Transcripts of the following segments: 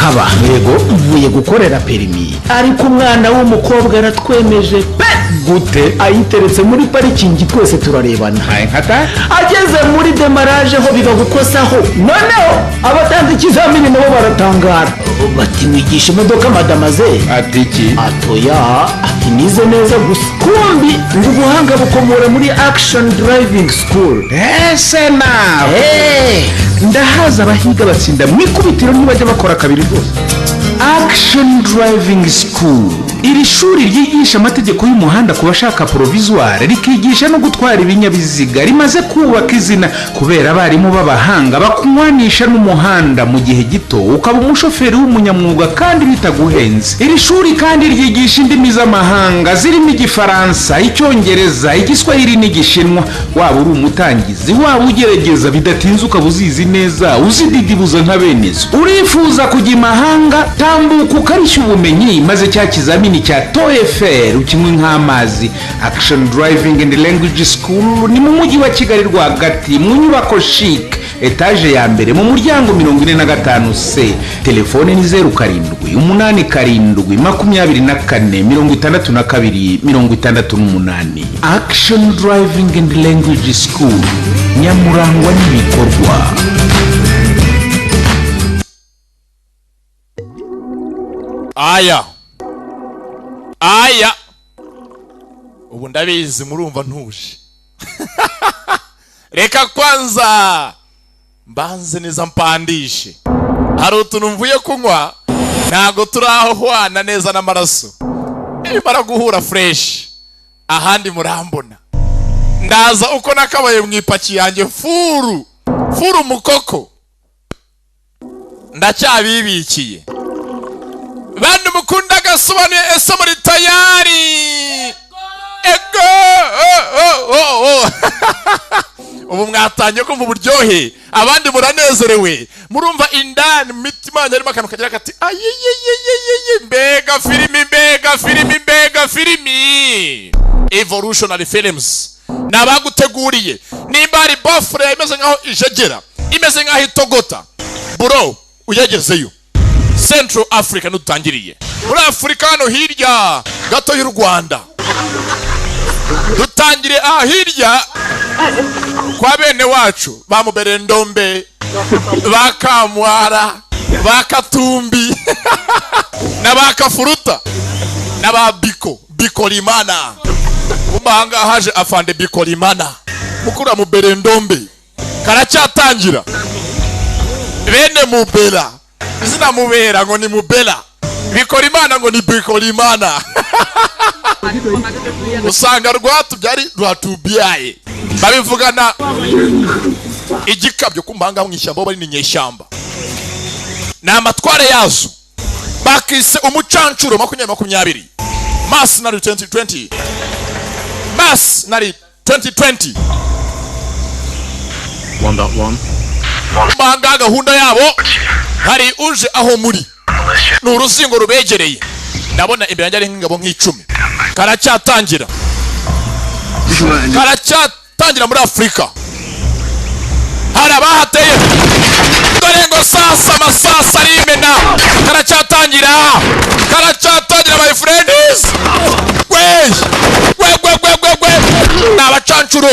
Kaba, yego, mvuye gukorera perimi, ariko umwana w'umukobwa aratwemeje pe. Gute? Ayiteretse muri parikingi, twese turarebana. Ageze muri démarrage ho biba gukosaho. Noneho abatanze ikizamini nabo baratangara, bati: "Wigisha imodoka, madamaze?" Ati iki? Atoya, ati: "Nize neza gusa." Kumbi ngo ubuhanga bukomora muri Action Driving School. Ese nawe ndahaza, abahiga batsinda mu ikubitiro, ntibajya bakora kabiri rwose. Action Driving School, iri shuri ryigisha amategeko y'umuhanda ku bashaka provisoire, rikigisha no gutwara ibinyabiziga, rimaze kubaka izina kubera abarimu b'abahanga bakunywanisha n'umuhanda mu gihe gito, ukaba umushoferi w'umunyamwuga kandi bitaguhenze. Iri shuri kandi ryigisha indimi z'amahanga zirimo Igifaransa, Icyongereza, Igiswahili n'Igishinwa. Waba uri umutangizi, waba ugerageza, bidatinze ukaba uzizi neza, uzididibuza nka benezo. Urifuza kujya imahanga? Tambuka ukarishya ubumenyi, maze cya kizamini cya TOEFL ukinywe nk'amazi. Action Driving and Language School ni mu Mujyi wa Kigali rwagati, mu nyubako CHIC, etaje ya mbere, mu muryango 45C. Telefone ni 0787 24 62 68. Action Driving and Language School, nyamurangwa n'ibikorwa. Aya aya, ubu ndabizi murumva ntuje. Reka kwanza mbanze neza mpandishe. Hari utuntu mvuye kunywa, ntabwo turahwana neza n'amaraso. Nimara guhura fresh, ahandi murambona ndaza uko nakabaye mu ipaki yanjye, furu furu mukoko ndacyabibikiye. Bantu mukunda agasobanuye, ese muri tayari? Ego, oh, oh, oh, oh. Ubu mwatangiye kumva uburyohe, abandi muranezerewe, murumva indani mu mitima yanyu harimo akantu kagira kati: "Ayiyiyiyiyyi, mbega filimi, mbega filimi, mbega filimi!" Evolutionary Films ni abaguteguriye. Nimba hari baffle imeze nkaho ijegera, imeze nkaho itogota, bro, uyagezeyo. Central Africa nudutangiriye muri Afurika, hano hirya gato y'u Rwanda. Dutangire aha hirya kwa bene wacu ba Muberendombe, ba Kamwara, ba Katumbi na ba Kafuruta na ba Biko Bikorimana. Kumba ahangaha haje afande Bikorimana, mukuru wa Muberendombe. Karacyatangira. Bene Mubera, izina Mubera ngo ni Mubera, Bikorimana ngo ni Bikorimana. Usanga Rwatubyari, Rwatubyaye babivugana igikabyo. Kumba mu ishyamba bari ni inyeshyamba, ni amatware yazo. Bakise umucancuro 2020, Mercenary 2020, Mercenary 2020. 1.1. Mbanga gahunda yabo, hari uje aho muri, ni uruzingo rubegereye. Ndabona imbere yanjye ari nk'ingabo nk'icumi. Karacyatangira, karacyatangira. Muri Afurika hari abahateye. Dore ngo sasa amasasa arimena. Karacyatangira, karacyatangira, my friends. We we we we we we, ni abacancuro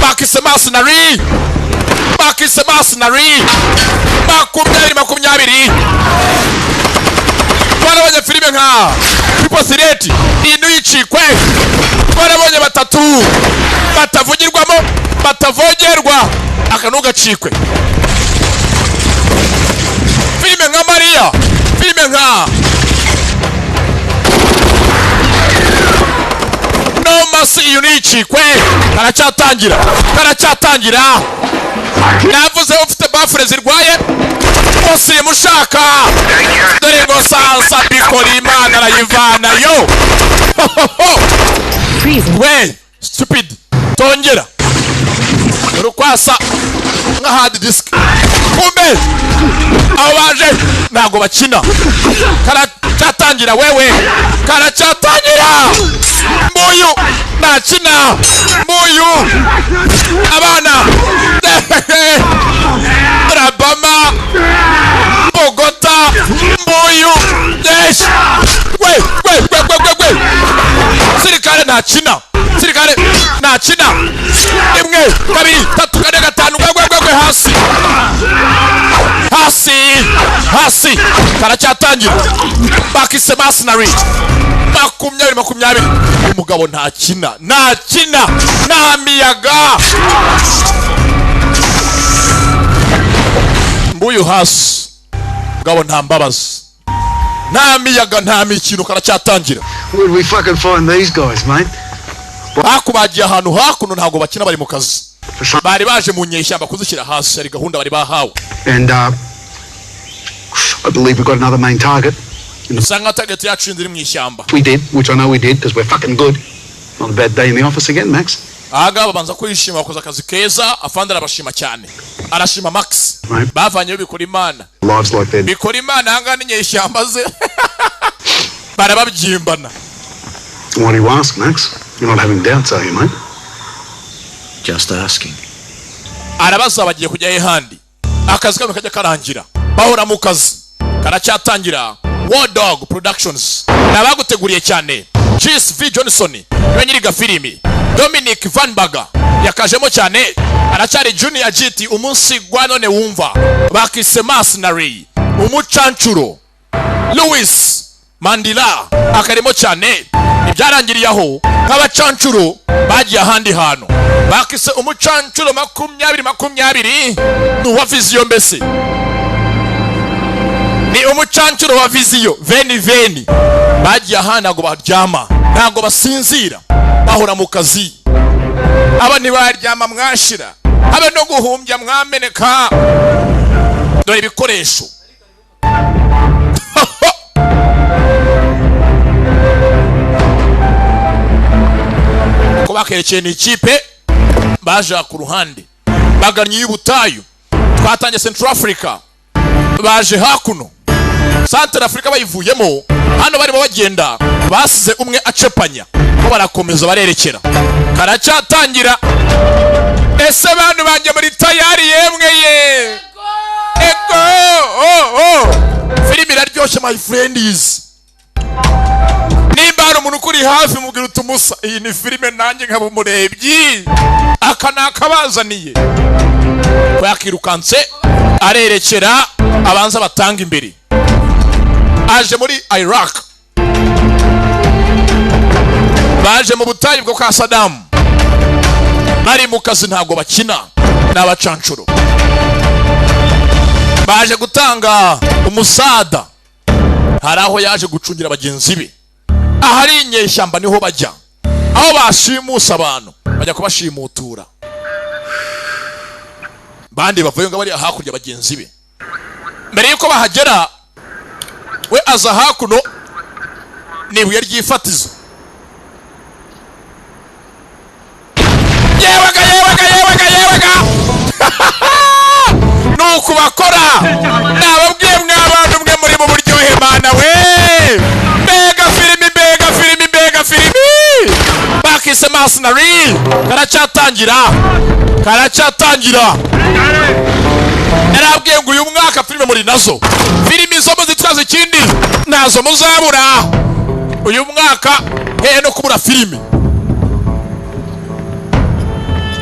bakise Mercenary, bakise Mercenary 2020. Twarabonye filime nka Triple Threat, iyi ntuyicikwe. Twarabonye batatu batavugirwamo, batavogerwa, aka ntugacikwe. Filime nka Mariya, filime nka No Mercy, iyo ntuyicikwe. Karacyatangira, karacyatangira. Navuze ufite baffle zirwaye, musirimu ushaka. Dore ngo sansa bikora, Imana arayivanayo. We stupid, tongera. Dore ukwasa nka hard disk. Kumbe abo baje ntabwo bakina. Karacyatangira wewe, karacyatangira. Mbuyu ntakina, mbuyu abana Rabama Bogota. Ntakina sirikare, ntakina. Rimwe, kabiri, tatu, kane, gatanu, gwe gwe gwe, hasi, hasi, hasi. Karacyatangira. Bakise Mercenary 2020. Umugabo ntakina, ntakina, nta miyaga. Mbuyu hasi. Mugabo nta mbabazi, nta miyaga, nta mikino. Karacyatangira. Where'd we fucking find these guys, mate? Bakubagiye ahantu hakuno, ntabwo bakina, bari mu kazi. Bari baje mu nyeshyamba kuzishyira hasi, hari gahunda bari bahawe. And I believe we've got another main target. Bisa nka target yacu indi iri mu ishyamba. We did, which I know we did, because we're fucking good. Not a bad day in the office again, Max. Ahangaha babanza kwishima, bakoze akazi keza. Afande arabashima cyane, arashima Max. Right. Bavanyeyo bikora imana. Lives like that. Bikora imana ahangaha n'inyeshyamba ze barababyimbana. Why do you ask, Max? You're not having doubts, are you, mate? Just asking. Arabaza bagiye kujya he handi? Akazi kano kajya karangira, bahora mu kazi. Karacyatangira. War Dog Productions ni abaguteguriye cyane. Chris V Johnson niwe nyiri gafilimi. Dominic Van Baga yakajemo cyane, aracyari Junior GT. Umunsi gwa none wumva bakise Mercenary, umucancuro. Louis Mandila akarimo cyane. Ibyarangiriye aho nk'abacancuro bagiye ahandi hantu. Bakise umucancuro 2020, ni uwa viziyo mbese, ni umucancuro wa viziyo veni veni. Bagiye ahandi, ntabwo baryama, ntabwo basinzira, bahora mu kazi. Aba ntibaryama mwashira, habe no guhumbya mwameneka. Dore ibikoresho. Uko bakerekeye ni ikipe baje ku ruhande, bagannye y'ubutayu. Twatangiye Central Africa, baje hakuno Central Africa bayivuyemo. Hano barimo bagenda, basize umwe acepanya ko barakomeza barerekera. Karacyatangira. Ese bantu banjye muri tayari? Yemwe ye, ego, oh, oh. Filimi iraryoshye, my friends. Nimba hari umuntu ukuri hafi, mubwira utumusa iyi ni filime, nanjye nkaba umurebyi. Aka ni akabazaniye ko yakirukanse arerekera, abanza batanga imbere. Aje muri Iraq, baje mu butayu bwo kwa Saddam. Bari mu kazi, ntabwo bakina, ni abacancuro. Baje gutanga umusada. Hari aho yaje gucungira bagenzi be, ahari inyeshyamba niho bajya, aho bashimusa abantu bajya kubashimutura. Bandi bavuye ngo bari hakurya bagenzi be. Mbere yuko bahagera, we aza hakuno, ni ibuye ry'ifatizo. Yewega, yewega, yewega, yewega! Nuko bakora. Nababwiye mwa bantu mwe muri mu buryohe. Mana we, mbega filimi, mbega filimi, mbega filimi! Bakise Mercenary. Karacyatangira, karacyatangira. Narabwiye ngo uyu mwaka filime muri nazo, filimi zo muzitwaza ikindi, nazo muzabura uyu mwaka. Hehe no kubura filimi.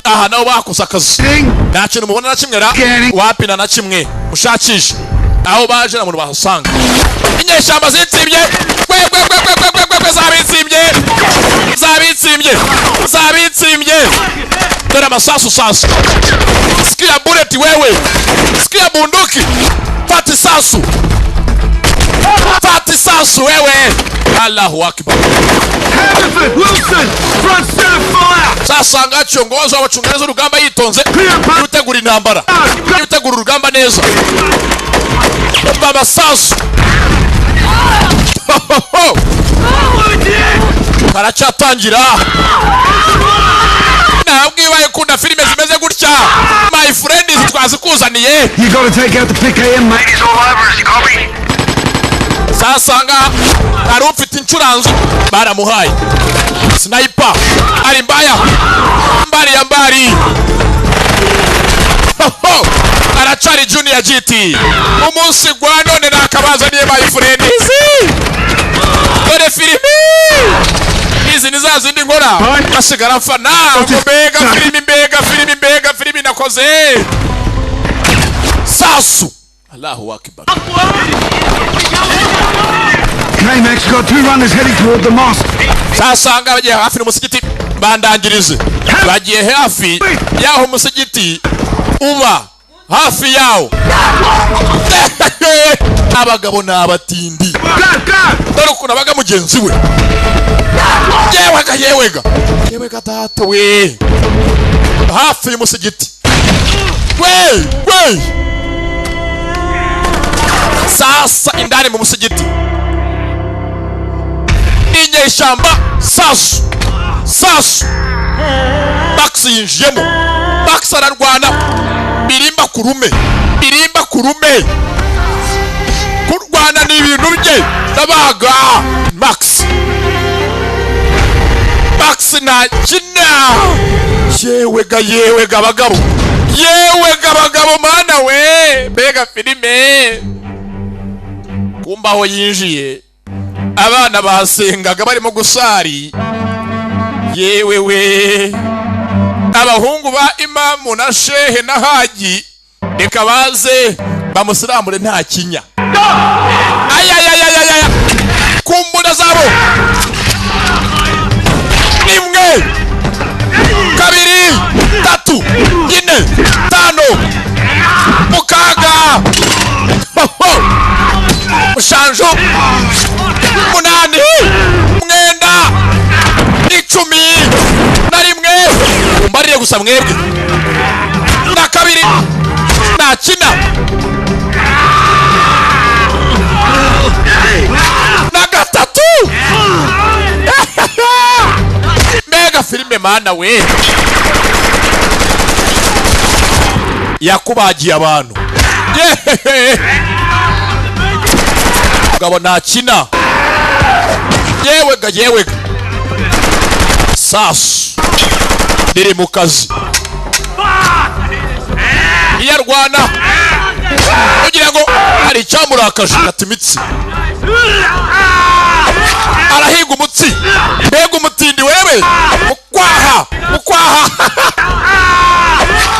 Aha nabo bakoze akazi. Nta kintu mubona na kimwe ra? Wapi, na kimwe. Mushakishe aho baje, na muntu bahasanga. Inyeshyamba zitsimbye, gwe gwe gwe gwe gwe gwe gwe gwe, zabitsimbye, zabitsimbye, zabitsimbye. Dore amasasu sasu. Sikia bullet wewe, sikia bunduki. Fata isasu, fata isasu wewe. Allahu akbar. Wilson! Front center fire! Sasa ngaho kiongozi w'abacunga urugamba yitonze, gutegura intambara, gutegura urugamba neza. Umva amasasu. Karacyatangira. Ntabwo ibaye ukunda filime zimeze gutya, my friend, twazikuzaniye. You gotta take out the PKM, mate. He's all over us, you copy? Sasanga hari ufite incuranzo baramuhaye. Sniper ari mbaya, mbari ya mbari. Ho, aracari Junior GT. Umunsi gwa none nakabazaniye, my friend. Dore filimi izi ni za zindi. kundi nkora asigara mfana ngo mbega filimi, mbega filimi, mbega filimi nakoze. Sasu, Allahu akbar. K-Max got two runners heading toward the mosque. Sasanga bagiye hafi n'umusigiti, bandangirize bagiye hafi y'aho umusigiti uba, hafi yawo. Abagabo ni abatindi, dore ukuntu abaga mugenzi we. Yewega, yewega, yewega, data we! Hafi y'umusigiti we, we! Sasa indani mu musigiti, inyeshyamba. Sasu, sasu, Max yinjiyemo. Max ararwana, birimba kurume, birimba kurume. Kurwana ni ibintu bye. Ndabaga Max, Max ntakina. Yewega, yewega, abagabo, yewega, abagabo, mana we, mbega filime! Kumba aho yinjiye, abana basengaga, barimo gusari. Yewe we, abahungu ba imamu na shehe na haji, reka baze bamusiramure, nta kinya. Ayayayayaya, ku mbunda zabo! Rimwe, kabiri, tatu, ine, tanu, mukaga! Ho, mushanju! Munani, mwenda, 11, umbarire gusa mwebwe, na kabiri ntakina, na gatatu. Mbega filime, mana we! Yakubagiye abantu. Yehehe, mugabo ntakina. Yewega, yewega, sasu riri mu kazi. Iyo arwana kugira ngo hari icyamurakaje, ati imitsi, arahiga umutsi. Mbega umutindi wewe! Mukwaha, mukwaha,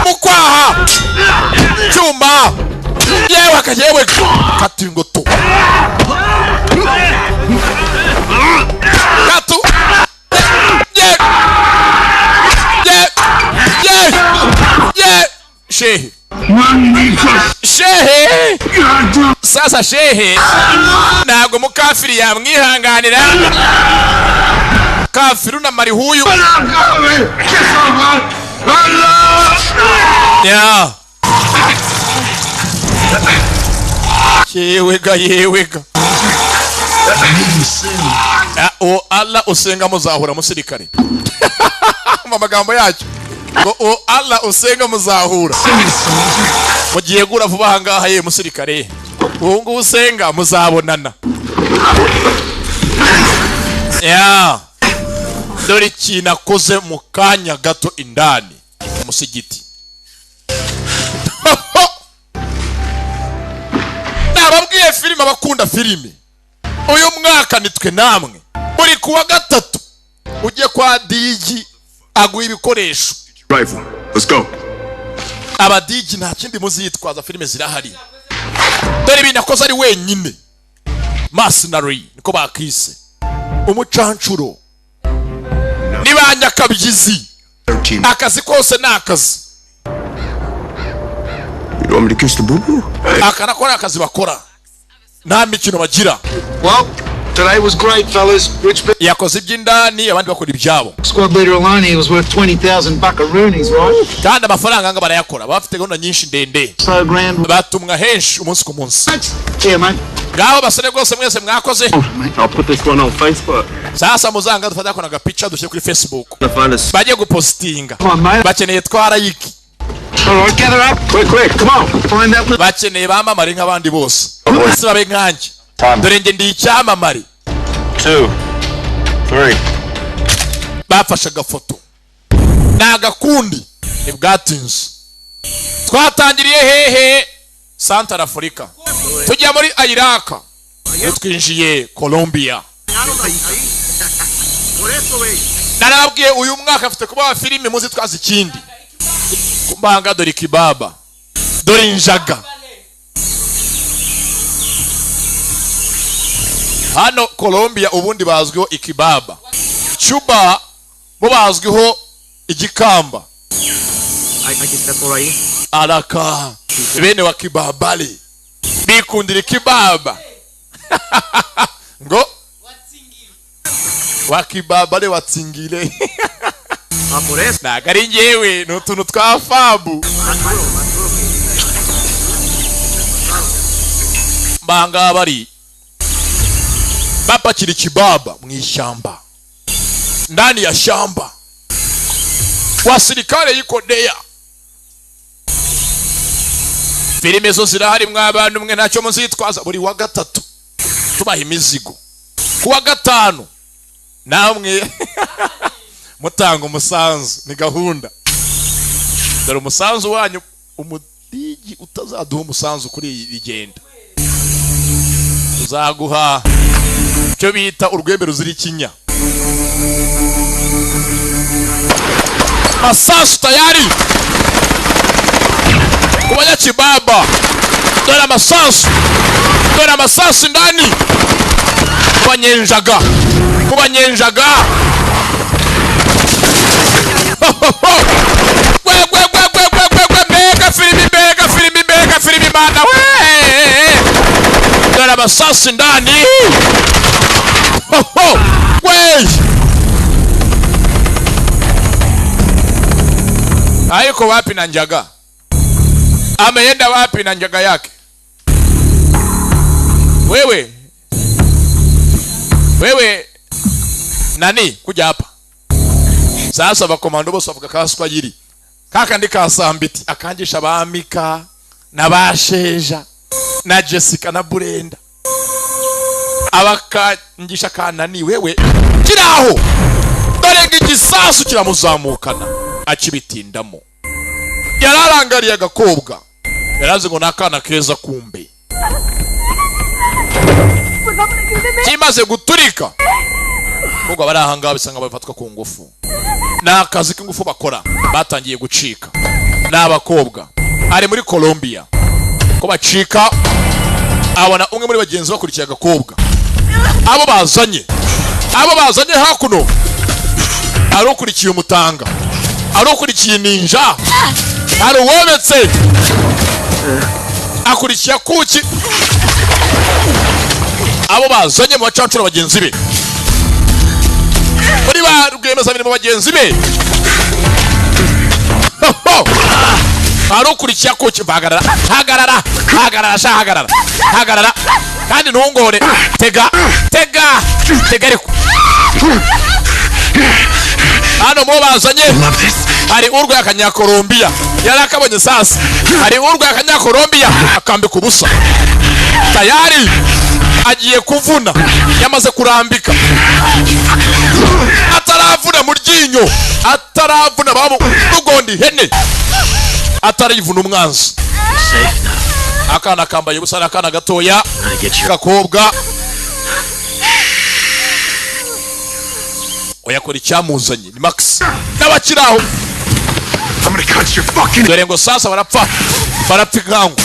mukwaha cyuma! Yewe aka, yewe, kata ingoto, katu ye ye ye ye! Shehe, shehe! Sasa shehe ntabwo mukafiri yamwihanganira, kafiru na mari huyu ya. Yewega, yewega! O Allah usenga muzahura, musirikare. Mu magambo yacyo ngo o Allah usenga muzahura, mugiye gura vuba aha ngaha. Ye musirikare, ubu ngubu usenga muzabonana ya. Dore ikintu akoze mu kanya gato indani mu musigiti. Nababwiye filime, abakunda filime, uyu mwaka nitwe namwe. Buri kuwa gatatu ujye kwa digi aguha ibikoresho. Rifle. Let's go. Abadigi nta kindi muzitwaza, filime zirahari. Dore ibintu akoze ari wenyine. Mercenary niko bakise, umucancuro ni ba nyakabyizi, akazi kose ni akazi. You want me to kiss the boo-boo? Aka nako ni akazi bakora, nta mikino bagira. Well, today was great, fellas. Rich Yakoze iby'indani, abandi bakora ibyabo. squad leader alone, he was worth 20,000 buckaroonies, right? Kandi amafaranga nga barayakora, baba bafite gahunda nyinshi ndende. So grand. Batumwa henshi umunsi ku munsi. Yeah, mate. Ngaho basore, rwose mwese mwakoze. I'll put this one on Facebook. Sasa muzanga dufate ako agapica dushyire kuri Facebook. To find us. Bajye gupositinga. Come on, mate. Bakeneye twarayiki. All right, gather up. Quick, quick, come on. Find that little. Bakeneye bamamare nk'abandi bose, bose babe nkanjye. Dore njye ndi icyamamare. Two, three. Bafashe agafoto ni agakundi, ntibwatinze. Twatangiriye hehe? Santara Afurika, tujya muri Iraka, iyo twinjiye Colombia. Narabwiye uyu mwaka afite kuba filime muzi twazi ikindi. Kumbanga dore kibaba. Dore injaga. Hano Colombia ubundi bazwiho ikibaba. Cuba bo bazwiho igikamba. Araka bene wa kibabali bikundira ikibaba. Ngo wa kibabale watsingile. Nagari njewe n'utuntu twa fabu. Mbanga bari bapakira ikibaba mu ishyamba, ndani ya shamba. Wasirikare yikodea. Filime zo zirahari mwabantu mwe ntacyo muzitwaza. Buri wa gatatu tubaha imizigo, kuwa gatanu namwe mutanga umusanzu. Ni gahunda. Dore umusanzu wanyu, umudigi utazaduha umusanzu kuri iyi genda uzaguha cyo bita urwembe ruzira ikinya. Masasu tayari kubanya kibaba. Dore amasasu, dore amasasu ndani kubanyenjaga, kubanyenjaga. Gwe gwe gwe gwe gwe gwe gwe, mbega filimi, mbega filimi, mbega filimi mana we. Dore amasasu ndani. We hayuko wapi na njaga? Ameenda wapi na njaga yake? Wewe wewe nani kuja hapa sasa. Bakomando bose bavuga kaswahili kaka ndi kasambiti akangisha bamika na basheja na Jessica na Brenda abakangisha kanani. Wewe kiraho dore ngigisasu kiramuzamukana akibitindamo. Yararangariye agakobwa, yarazi ngo nakana keza, kumbe kimaze guturika. Ubwo bari ahanga bisanga bafatwa ku ngufu. Nakazi k'ingufu bakora batangiye gucika n'abakobwa. Ari muri Colombia ko bacika, abona umwe muri bagenzi bakurikiye agakobwa. Abo bazanye, abo bazanye hakuno arukurikiye umutanga, arukurikiye ninja, aruwometse akurikiye kuki. Abo bazanye mu bacancura bagenzi be, muri ba rwemeza mirimo bagenzi be. Arukurikiye kuki. Hagarara, hagarara, hagarara, sha hagarara, hagarara kandi ntungore. Tega, tega, tega ariko. Hano mu bazanye hari urwa akanyakolombia yarakabonye sasa. Hari urwa akanyakolombia akambika ubusa tayari agiye kuvuna, yamaze kurambika, ataravuna mu ryinyo, ataravuna bamu rugondi hene, atarivuna umwanzi. Akana kambaye ubusa, akana gatoya gakobwa. Oyakora icyamuzanye ni Max n'abakiraho. Dore ngo sasa barapfa, barapfa inkangu.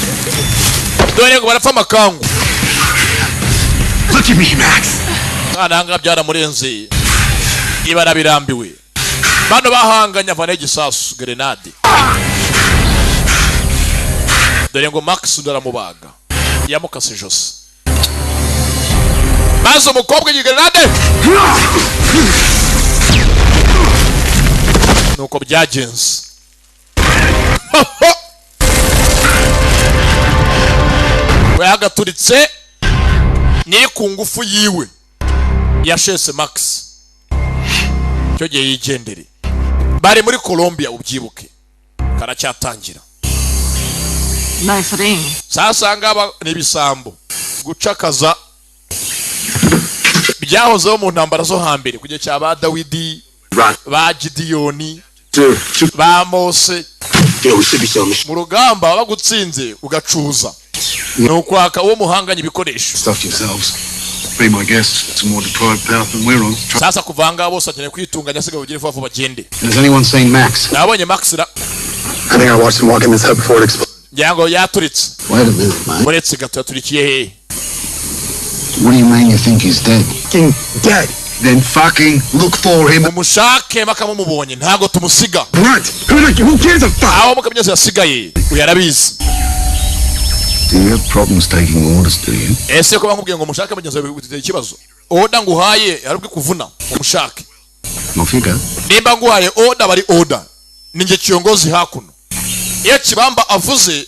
Dore ngo barapfa amakangu. Look at me, Max. Mwana hanga byaramurenze, ibara birambiwe. Bano bahanganya avana igisasu grenade. Dore ngo Max ndaramubaga, yamukase ijosi. Maze umukobwa iyi grenade nuko byagenze. We yagaturitse ni ku ngufu yiwe yashese Max cyo gihe yigendere. Bari muri Colombia ubyibuke, karacyatangira. Nice ring. Sasa ngaba nibisambo gucakaza byahozeho mu ntambara zo hambere kujya cya ba Dawidi, ba Gidiyoni, ba Mose. Mu rugamba bagutsinze ugacuza, ni ukwaka uwo muhanganye ibikoresho. Be my guest. It's a more deprived path than we're on. Sasa kuvanga bose bakeneye kwitunganya asigaye ugire vuba vuba bagende. Has anyone seen Max? Nabonye Max ra. I think I watched him walk in this hut before it exploded. Ngira ngo yaturitse. Wait a minute, mate. Uretse gato yaturikiye hehe? What do you mean you think he's dead? Fucking dead. Then fucking look for him. Mumushake bakamumubonye ntago tumusiga. Grunt. Who gives a fuck? Aho mukamyezo yasigaye uyu arabizi. Do you have problems taking orders, do you? Ese ko bankubwiye ngo mushake mugenzi wawe biguteye ikibazo? Order nguhaye arubwe kuvuna mumushake. Off you go. Nimba nguhaye order bari order. Ninjye kiongozi hakuno. Iyo Kibamba avuze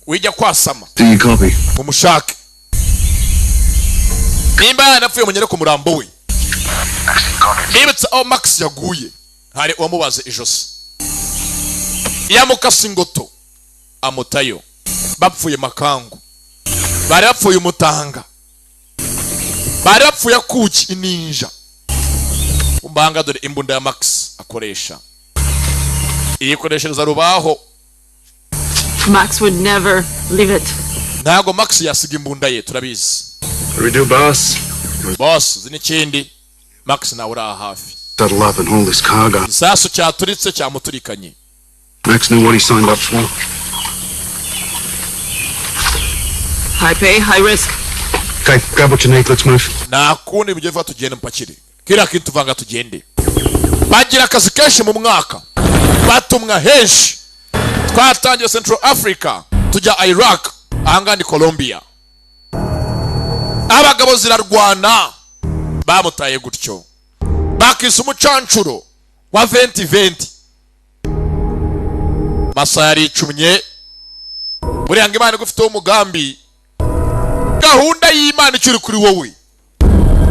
wijya kwasama. Do you copy? Mumushake. Nimba yanapfuye munyere ku murambo we. Nibutse aho Max yaguye hari uwamubaze ijosi. Yamukase ingoto amutayo. Bapfuye makangu. Bari bapfuye umutanga. Bari bapfuye kuki ininja. Umbanga dore imbunda ya Max akoresha. Iyikoreshereza rubaho. Max would never leave it. Ntago Max yasiga imbunda ye turabizi. What do we do, boss? Boss, zini kindi Max nawe uri aha hafi. Saddle up and haul this cargo. Isasu cyaturitse cyamuturikanye. Max knew what he signed up for. High pay, high risk. Okay, grab what you need, let's move. Nta kundi mujye vuba tugende mupakire. Kiriya kintu tuvanga tugende. Bagira akazi kenshi mu mwaka. Batumwa henshi. Twatangiye Central Africa, tujya Iraq, ahangana ni Colombia. Abagabo zirarwana bamutaye gutyo. Bakise umucancuro wa 2020. Masa yaricumye. Buriya ngo Imana igufiteho umugambi. Gahunda y'Imana ikiri kuri wowe.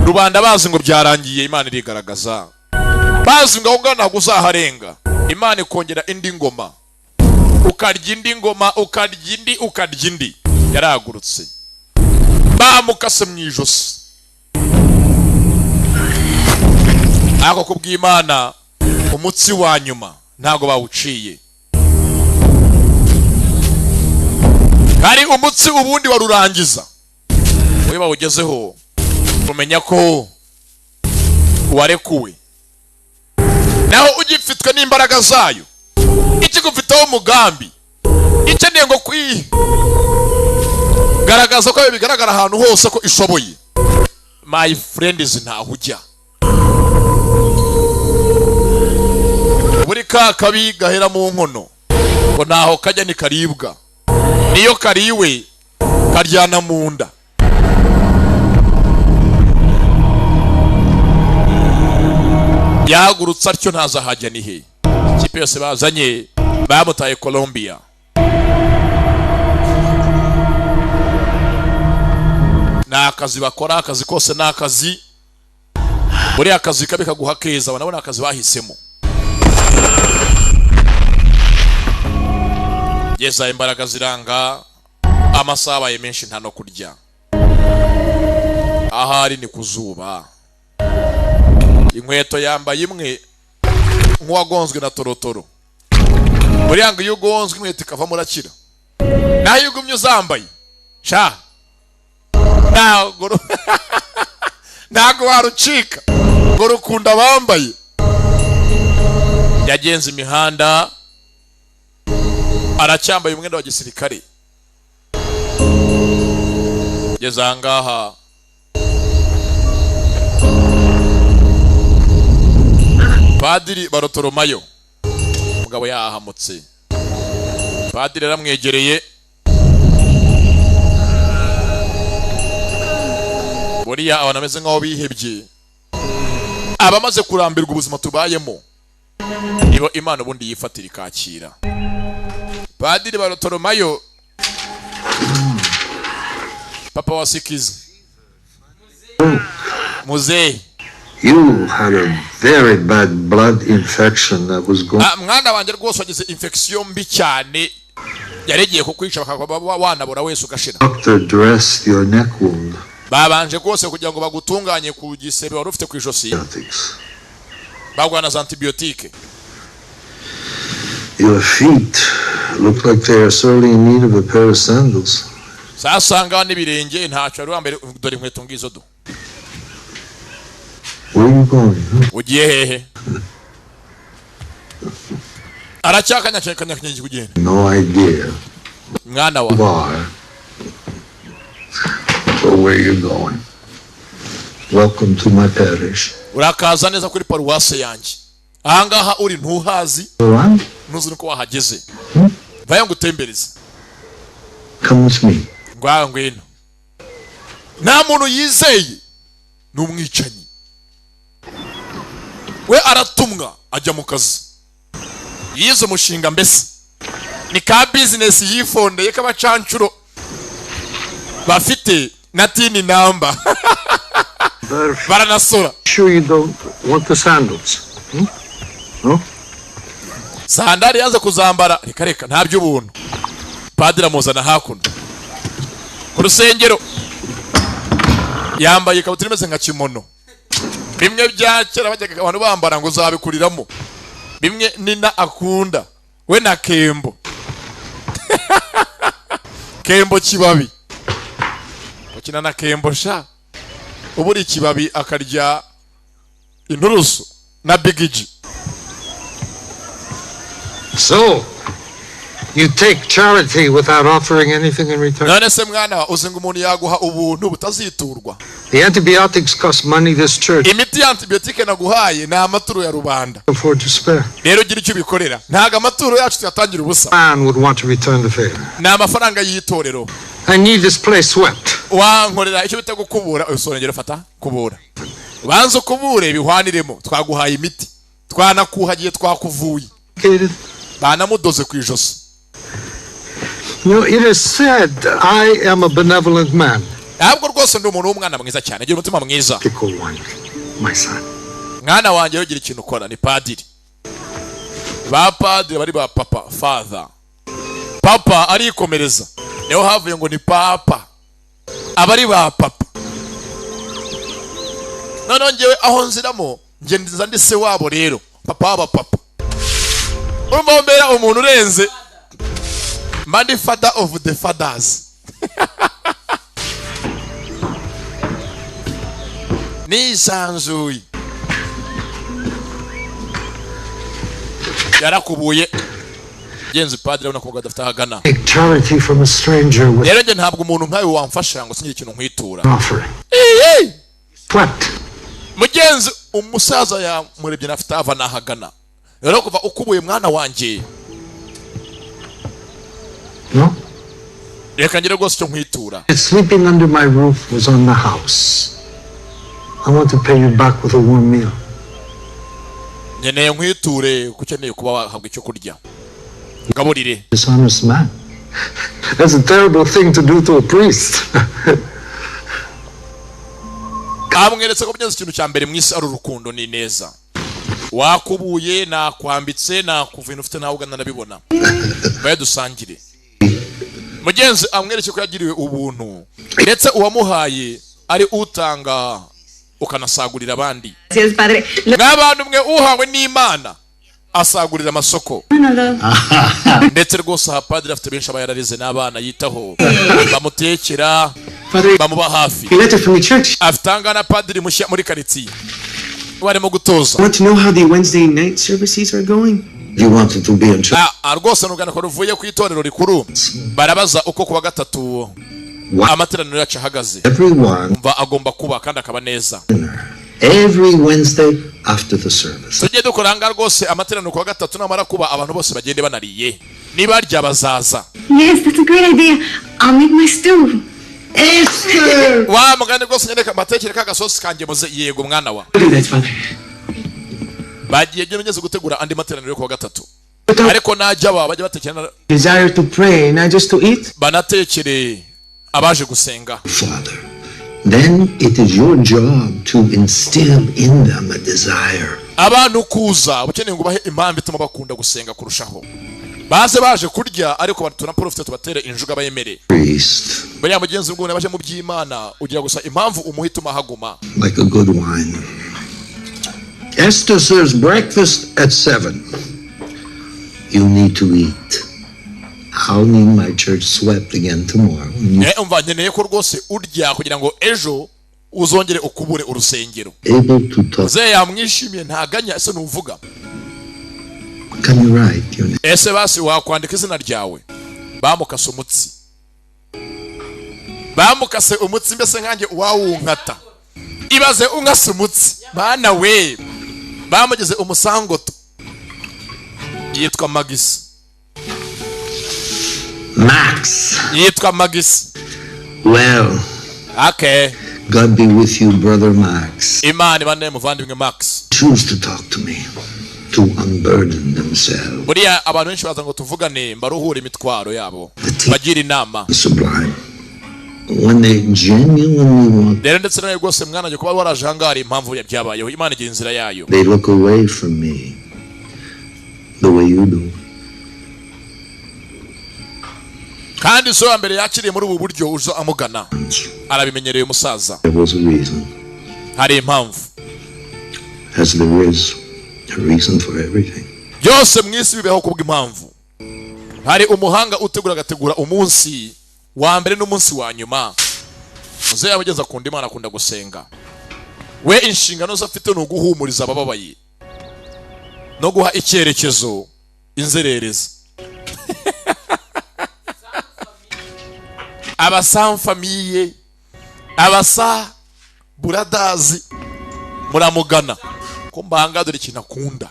Rubanda bazi ngo byarangiye Imana irigaragaza. Bazi ngo aho ntabwo uzaharenga. Imana ikongera indi ngoma. Ukarya indi ngoma, ukarya indi, ukarya indi. Yaragurutse. Bamukase mu ijosi. Ako kubw'Imana umutsi wa nyuma ntago bawuciye. Hari umutsi ubundi warurangiza. Wowe bawugezeho umenya ko warekuwe. Naho ugifitwe n'imbaraga zayo. Ikigufiteho umugambi. Ikeneye ngo kwi garagaza ko bigaragara ahantu hose ko ishoboye. My friend is ntaho ujya. Buri ka kabi gahera mu nkono ngo ntaho kajya ni karibwa. Niyo kariwe karyana mu nda. Yahagurutse atyo ntazahajya ni he. Ikipe yose bazanye bamutaye Colombia. Ni akazi bakora, akazi kose ni akazi. Buriya akazi kabi kaguha keza, banabona akazi bahisemo. Yeza imbaraga ziranga, amasaha abaye menshi nta no kurya. Ahari ni kuzuba. Inkweto yambaye imwe nk'uwagonzwe na torotoro. Buriya ngo iyo ugonzwe inkweto ikavamo urakira. Naho iyo ugumye uzambaye sha ntago warucika ngo rukunda bambaye. Yagenze imihanda aracyambaye umwenda wa gisirikare. Geze aha ngaha Padiri Barotoromayo umugabo yahamutse. Padiri aramwegereye. Buriya abantu ameze nkaho bihebye, abamaze kurambirwa ubuzima tubayemo, nibo Imana ubundi yifatira ikakira. Padiri Barotoromayo papa wa Sikizi muzehe. You had a very bad blood infection that was going. Mwana wanjye rwose wagize infection mbi cyane yaregeye kukwica bakaba wanabora wese ugashira. Doctor dressed your neck wound. Babanje rwose kugira ngo bagutunganye ku gisebe wari ufite ku ijosi. Bagwana za antibiotique. Your feet look like they are sorely in need of a pair of sandals. Sasanga n'ibirenge ntacyo ari wambere dore inkweto ngizo do. Where are you going? Huh? Ugiye hehe? Aracyakanyakanya kugenda. No idea. Mwana wa You are or where you're going. Welcome to my parish. Urakaza neza kuri paruwase yanjye. Ahangaha uri ntuhazi, Around? ntuzi nuko wahageze. Vayo ngutembereze. Come with me. Ngwa ngwino. Nta muntu yizeye, ni umwicanyi. We aratumwa ajya mu kazi. Yize umushinga mbese ni ka business yifondeye k'abacancuro bafite na TIN number baranasora. Sure you don't want the sandals? Hmm? No? Sandari yanze kuzambara. Reka reka, nta by'ubuntu. Padiri amuzana hakuno ku rusengero, yambaye ikabutura imeze nka kimono, bimwe bya kera bajyaga abantu bambara ngo uzabikuriramo, bimwe Nina akunda we na Kembo. Kembo kibabi ukina na Kembo sha, uburi ikibabi akarya inturusu na Big G. So, you take charity without offering anything in return. None se mwana wa, uzi ngo umuntu yaguha ubuntu butaziturwa? The antibiotics cost money this church Imiti ya antibiyotike naguhaye ni amaturo ya rubanda. afford to spare. Rero ugira icyo ubikorera, ntabwo amaturo yacu tuyatangira ubusa. Man would want to return the favor. Ni amafaranga y'itorero. I need this place swept. Wankorera icyo bita gukubura urusengero. Fata kubura, banza ukubure bihwaniremo. Twaguhaye imiti, twanakuhagiye, twakuvuye, banamudoze ku ijosi. It is said I am a benevolent man. Ntabwo rwose, ndi umuntu w'umwana mwiza cyane, agira umutima mwiza. Pickle one, my son. Mwana wanjye, ugira ikintu ukora. Ni padiri, ba padiri bari ba papa, father, papa arikomereza, niho havuye ngo ni papa, abari ba papa. Noneho ngewe aho nziramo, nge nza ndi se wabo rero, papa w'aba papa. Urumva mbera umuntu urenze, mba ndi father of the fathers. Nisanzuye, yarakubuye genzi. Padiri abona ko adafite ahagana. Take charity from a stranger with Rero njye ntabwo umuntu nkawe wamfasha ngo singire ikintu nkwitura. an offering. Iyi! Swept. Mugenzi, umusaza yamurebye, nafite ava nahagana. Rero kuva ukubuye, mwana wanjye, No? reka ngire rwose icyo nkwitura. Sleeping under my roof was on the house. I want to pay you back with a warm meal. Nkeneye nkwiture kuko ukeneye kuba wahabwa icyo kurya, ngaburire. Dishonest man. That's a terrible thing to do to a priest. Amweretse ko byanze, ikintu cya mbere mu isi ari urukundo, ni neza. Wakubuye, nakwambitse, nakuva ufite nawe ugana, ndabibona, baye dusangire. Mugenzi amwereke ko yagiriwe ubuntu, ndetse uwamuhaye ari utanga ukanasagurira abandi. Gracias, padre. Mw'abantu mwe, uhawe n'Imana asagurira amasoko. Ndetse rwose aha padiri afite benshi aba yararize n'abana yitaho, bamutekera, bamuba hafi. A letter from the church. Afite ahangaha padiri mushya muri karitsiye barimo gutoza. Want to know how the Wednesday night services are going? You wanted to be in church. Rwose ni urwandiko ruvuye ku itorero rikuru, barabaza uko kuwa gatatu amateraniro yacu ahagaze. Everyone, Umva, agomba kuba kandi akaba neza. every Wednesday after the service. Tujye dukora ahangaha rwose amateraniro kuwa gatatu, namara kuba abantu bose bagende banariye, nibarya bazaza. Yes, that's a great idea. I'll make my stew. Esther! Wa mugani rwose, nyereka mbatekere ka gasosi kanjye muze. Yego mwana wa. Do that, Father. Bagiye byo ngeze gutegura andi materaniro yo kuwa gatatu, ariko najya baba bajya batekera. Desire to pray, not just to eat. Banatekere abaje gusenga. Father, then it is your job to instill in them a desire. Abantu kuza ukeneye ngo ubahe impamvu ituma bakunda gusenga kurushaho, baze baje kurya, ariko tunaprofite tubatere injuga bayemere. Priest, Buriya mugenzi w'ubwo baje mu by'Imana, ugira gusa impamvu umuha ituma haguma. like a good wine. Esther serves breakfast at 7. You need to eat. I'll need my church swept again tomorrow. And you Umva, nkeneye ko rwose urya kugira ngo ejo Uzongere ukubure urusengero. Able to talk. Muzehe yamwishimiye, ntaganya. Ese ntuvuga? Can you write your name? Ese basi wakwandika izina ryawe? Bamukase umutsi, bamukase umutsi. Mbese nkanjye uwawunkata, ibaze unkase umutsi, mana we! Bamugeze umusangoto. Yitwa Magisi. Max. Yitwa Magisi. Well, okay. God be with you, brother Max. Imana ibane muvandimwe Max. Choose to talk to me, to unburden themselves. Buriya abantu benshi baza ngo tuvugane, mbaruhure imitwaro yabo, bagira inama. Sublime. When they genuinely want, Rero ndetse nawe rwose mwana wanjye, kuba waraje ahangaha hari impamvu byabayeho. Imana igira inzira yayo. they look away from me the way you do. Kandi so ya mbere yakiriye muri ubu buryo uza amugana, arabimenyereye umusaza. There was a reason, Hari impamvu. as there is a reason for everything. Byose mu isi bibeho kubw'impamvu. Hari umuhanga utegura, agategura umunsi wa mbere n'umunsi wa nyuma. Muzehe yabugeze, akunda Imana, akunda gusenga. We inshingano ze afite ni uguhumuriza abababaye no guha icyerekezo inzererezi, abasamfamiye, abasa buradazi muramugana ko mbanga. Dore ikintu akunda,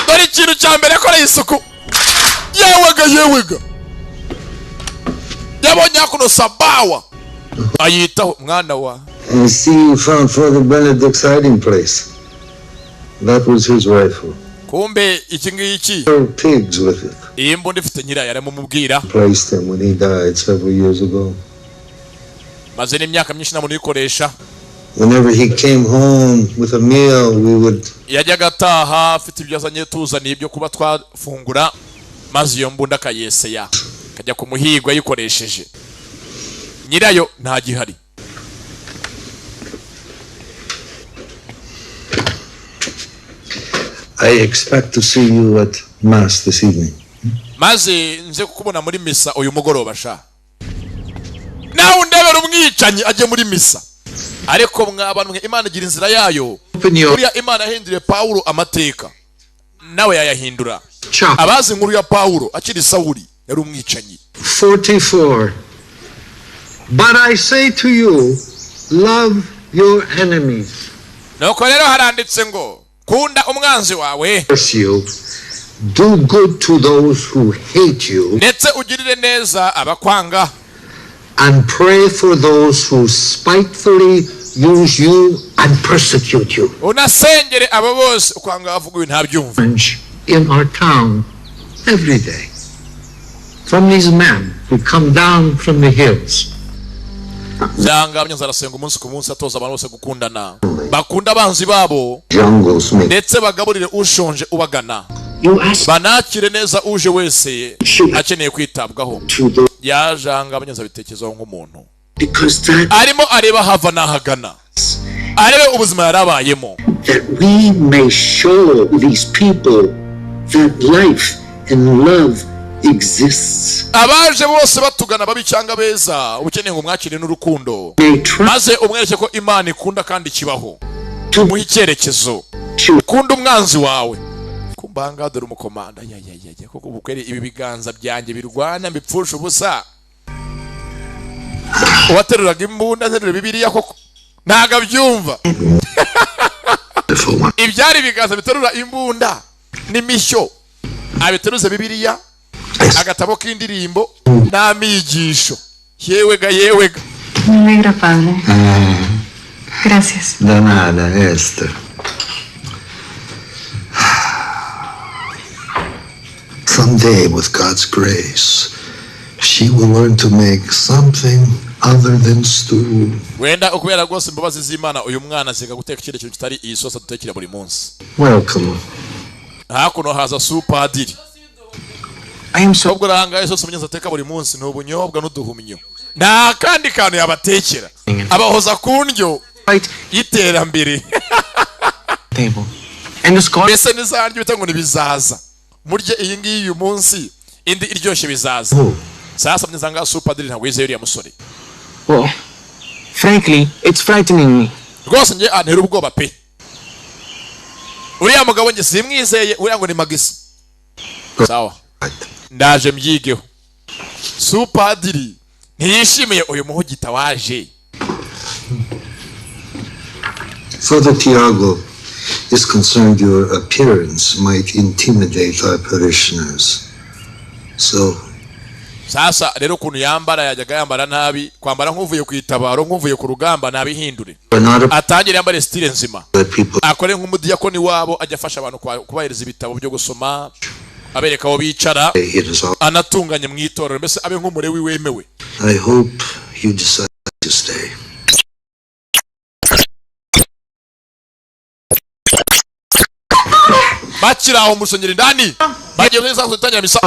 dore ikintu cya mbere yakoreye isuku. Yewega yewega, yabonye hakuno sabawa ayitaho mwana wa. I see you found Father Benedict's hiding place. That was his rifle. Kumbe iki ngiki. There were pigs with it. Iyi mbunda ifite nyirayo, aramumubwira. Placed him when he died several years ago. Maze n'imyaka myinshi nta muntu uyikoresha. Whenever he came home with a meal, we would Yajyaga ataha afite ibyo azanye, tuzaniye ibyo kuba twafungura, maze iyo mbunda akayeseya, akajya ku muhigo ayikoresheje. Nyirayo ntagihari. I expect to see you at Mass this evening. Maze nze kukubona muri misa uyu mugoroba sha. Nawe undebera umwicanyi ajye muri misa! Ariko mwaba mwe, Imana igira inzira yayo. Buriya Imana yahinduriye Pawulo amateka, nawe yayahindura. Abazi inkuru ya Pawulo akiri Sawuli, yari umwicanyi. 44. But I say to you, love your enemies. Nuko rero haranditse ngo kunda umwanzi wawe, Curse you. Do good to those who hate you. ndetse ugirire neza abakwanga, And pray for those who spitefully use you and persecute you. Unasengere abo bose ukwanga. Avuga uyu ntabyumva. In our town every day. From these men who come down from the hills. Byanga munyanza arasenga umunsi ku munsi, atoza abantu bose gukundana, bakunda abanzi babo, Jungles make ndetse bagaburire ushonje ubagana, banakire neza uje wese akeneye kwitabwaho. Yajanga abanyanza bitekerezaho nk'umuntu arimo areba hava n'ahagana, arebe ubuzima yarabayemo. That we may show these people that life and love exists. Abaje bose batugana, babi cyangwa beza, ukeneye ngo mwakire n'urukundo, maze umwereke ko Imana ikunda kandi ikibaho, umuhe icyerekezo. Ukunda umwanzi wawe. Kumbanga dore umukomanda ya ya ya ya, koko ubukweri ibi biganza byanjye birwana mbipfusha ubusa. Uwateruraga imbunda aterura Bibiliya, koko ntago abyumva. Ibyari ibiganza biterura imbunda n'imishyo, abiteruze Bibiliya, agatabo k'indirimbo n'amigisho. Yewega yewega. Me alegra, padre. Gracias. De nada, Esther. Someday, with God's grace, she will learn to make something other than stew. Wenda ukubera rwose imbabazi z'Imana, uyu mwana aziga guteka ikindi kintu kitari iyi sosi dutekera buri munsi. Welcome. Hakuno haza supadiri. Ubwo urahanga isosi umunyenzi ateka buri munsi ni ubunyobwa n'uduhumyo, nta kandi kantu yabatekera, abahoza ku ndyo y'iterambere. Mbese n'izaryo bita ngo ntibizaza, murye iyi ngiyi uyu munsi, indi iryoshye bizaza. Sasa mwiza, ngaha supadiri ntabwo yizeye uriya musore. Well, Frankly, it's frightening me. Rwose njye antera ubwoba pe. Uriya mugabo njye simwizeye, uriya ngo ni Magisi. Sawa, ndaje mbyigeho. Supadiri ntiyishimiye uyu muhugita waje. Father Tiago is concerned your appearance might intimidate our parishioners. So Sasa rero ukuntu yambara, yajyaga yambara nabi, kwambara nk'uvuye ku itabaro, nk'uvuye ku rugamba, nabihindure. We're not a Atangire yambare style nzima, let people akore nk'umudiyakoni wabo, ajya afasha abantu kubahiriza ibitabo byo gusoma, abereka aho bicara, it is all. anatunganye mu itorero, mbese abe nk'umurewi wemewe. I hope you decide to stay. Bakiri aho mu rusengero indani, bagiye muri za gutangira misa,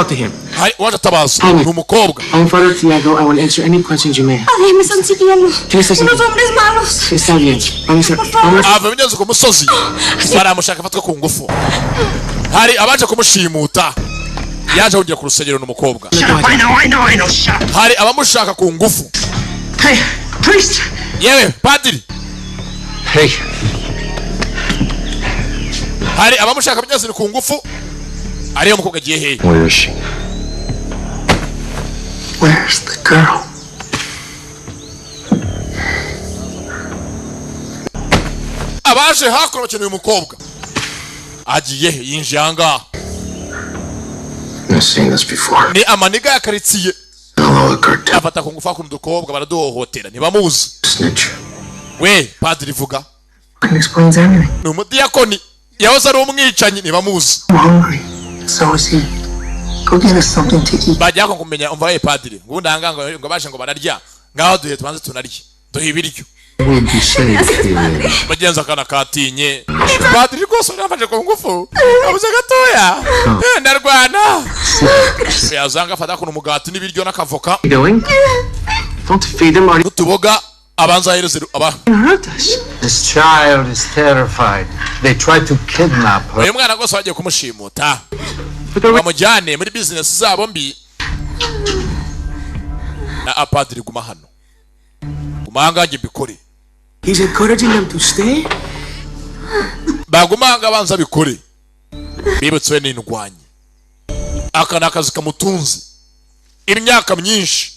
hari uwaje atabaza, ni umukobwa. I'm Father Tiago. I will answer any questions you may have. Padre, me están siguiendo. ¿Qué estás Unos hombres malos. Está bien. Vamos a... Vamos. Ava bigeze ku musozi, baramushaka afatwa ku ngufu. Hari abaje kumushimuta, yaje kugera ku rusengero ni umukobwa. Shut up. I know, I know, I know. Shut up. Hari abamushaka ku ngufu. Hey, priest! Yewe padiri. Hey. Hari abamushaka bigeze ku ngufu, ariyo mukobwa agiye hehe? Where is she? Where's the girl? Abaje hakuno bakeneye umukobwa, agiye he? Yinjiye ahangaha. I've seen this before. Ni amaniga ya karitsiye. Hello, a cartel. Afata ku ngufu hakuno udukobwa, baraduhohotera, ntibamuzi. Snitch. We padiri vuga. Fucking explains everything. Ni umudiyakoni, yahoze ari umwicanyi, ntibamuzi. I'm hungry. So is he. Go get us something to eat. Bajya kumenya, umva we padiri, ngo ubundi ahangaha ngo baje ngo bararya, ngaho duhe tubanze tunarye, duhe ibiryo. Will be safe here. Bagenzi akana katinye padiri rwose yafashe ku ngufu, abuze gatoya. Ndarwana yazanga afata kuno umugati n'ibiryo n'akavoka You doing? Don't feed them or n'utuboga, abanza ahereze aba. hurt us. This child is terrified. They tried to kidnap her. Uyu mwana rwose bagiye kumushimuta bamujyane muri bizinesi zabo mbi. Na apadiri, guma hano, guma ahangaha njye mbikore. He's encouraging them to stay? Baguma ahangaha banza bikore, bibutse n'indwanyi. Aka ni akazi kamutunze imyaka myinshi.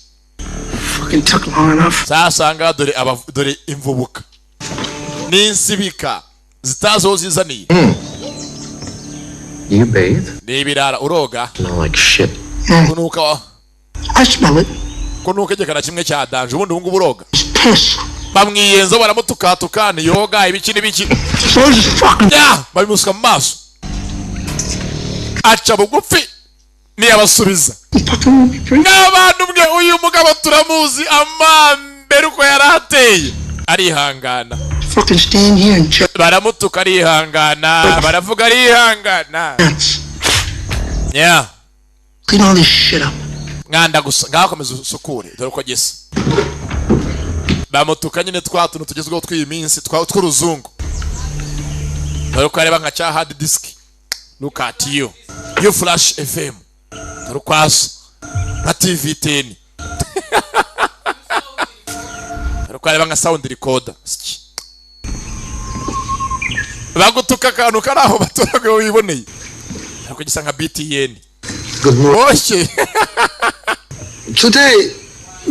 Fucking took long enough. Sasa ngaha dore dore imvubuka n'insibika zitazi aho zizaniye. You bathe? Ni ibirara, uroga? Smell like shit. Kunuka wa I smell it. Kunuka igikara kimwe cya danje, ubundi ubu ngubu uroga? Piss. Bamwiyenza, baramutukatuka, niyoga ibiki n'ibiki. So is fucking. Ya babimusuka mu maso, aca bugufi ntiyabasubiza. N'abantu mwe, uyu mugabo turamuzi amambere uko yari ateye, arihangana. Fucking stand here and check. Baramutuka arihangana, baravuga arihangana. Yeah. Clean all this shit up. Mwanda gusa, ngaho komeza usukure, dore uko gisa. Bamutuka nyine twa tuntu tugezweho tw'iyi minsi tw'uruzungu, dore uko areba nka cya hard disk. Look at you, you flash FM, dore uko asa nka TV 10, dore uko areba nka sound recorder. Siki. Bagutuka akantu kari aho baturage wiboneye, ariko gisa nka BTN. Good morning. Boshye. Today,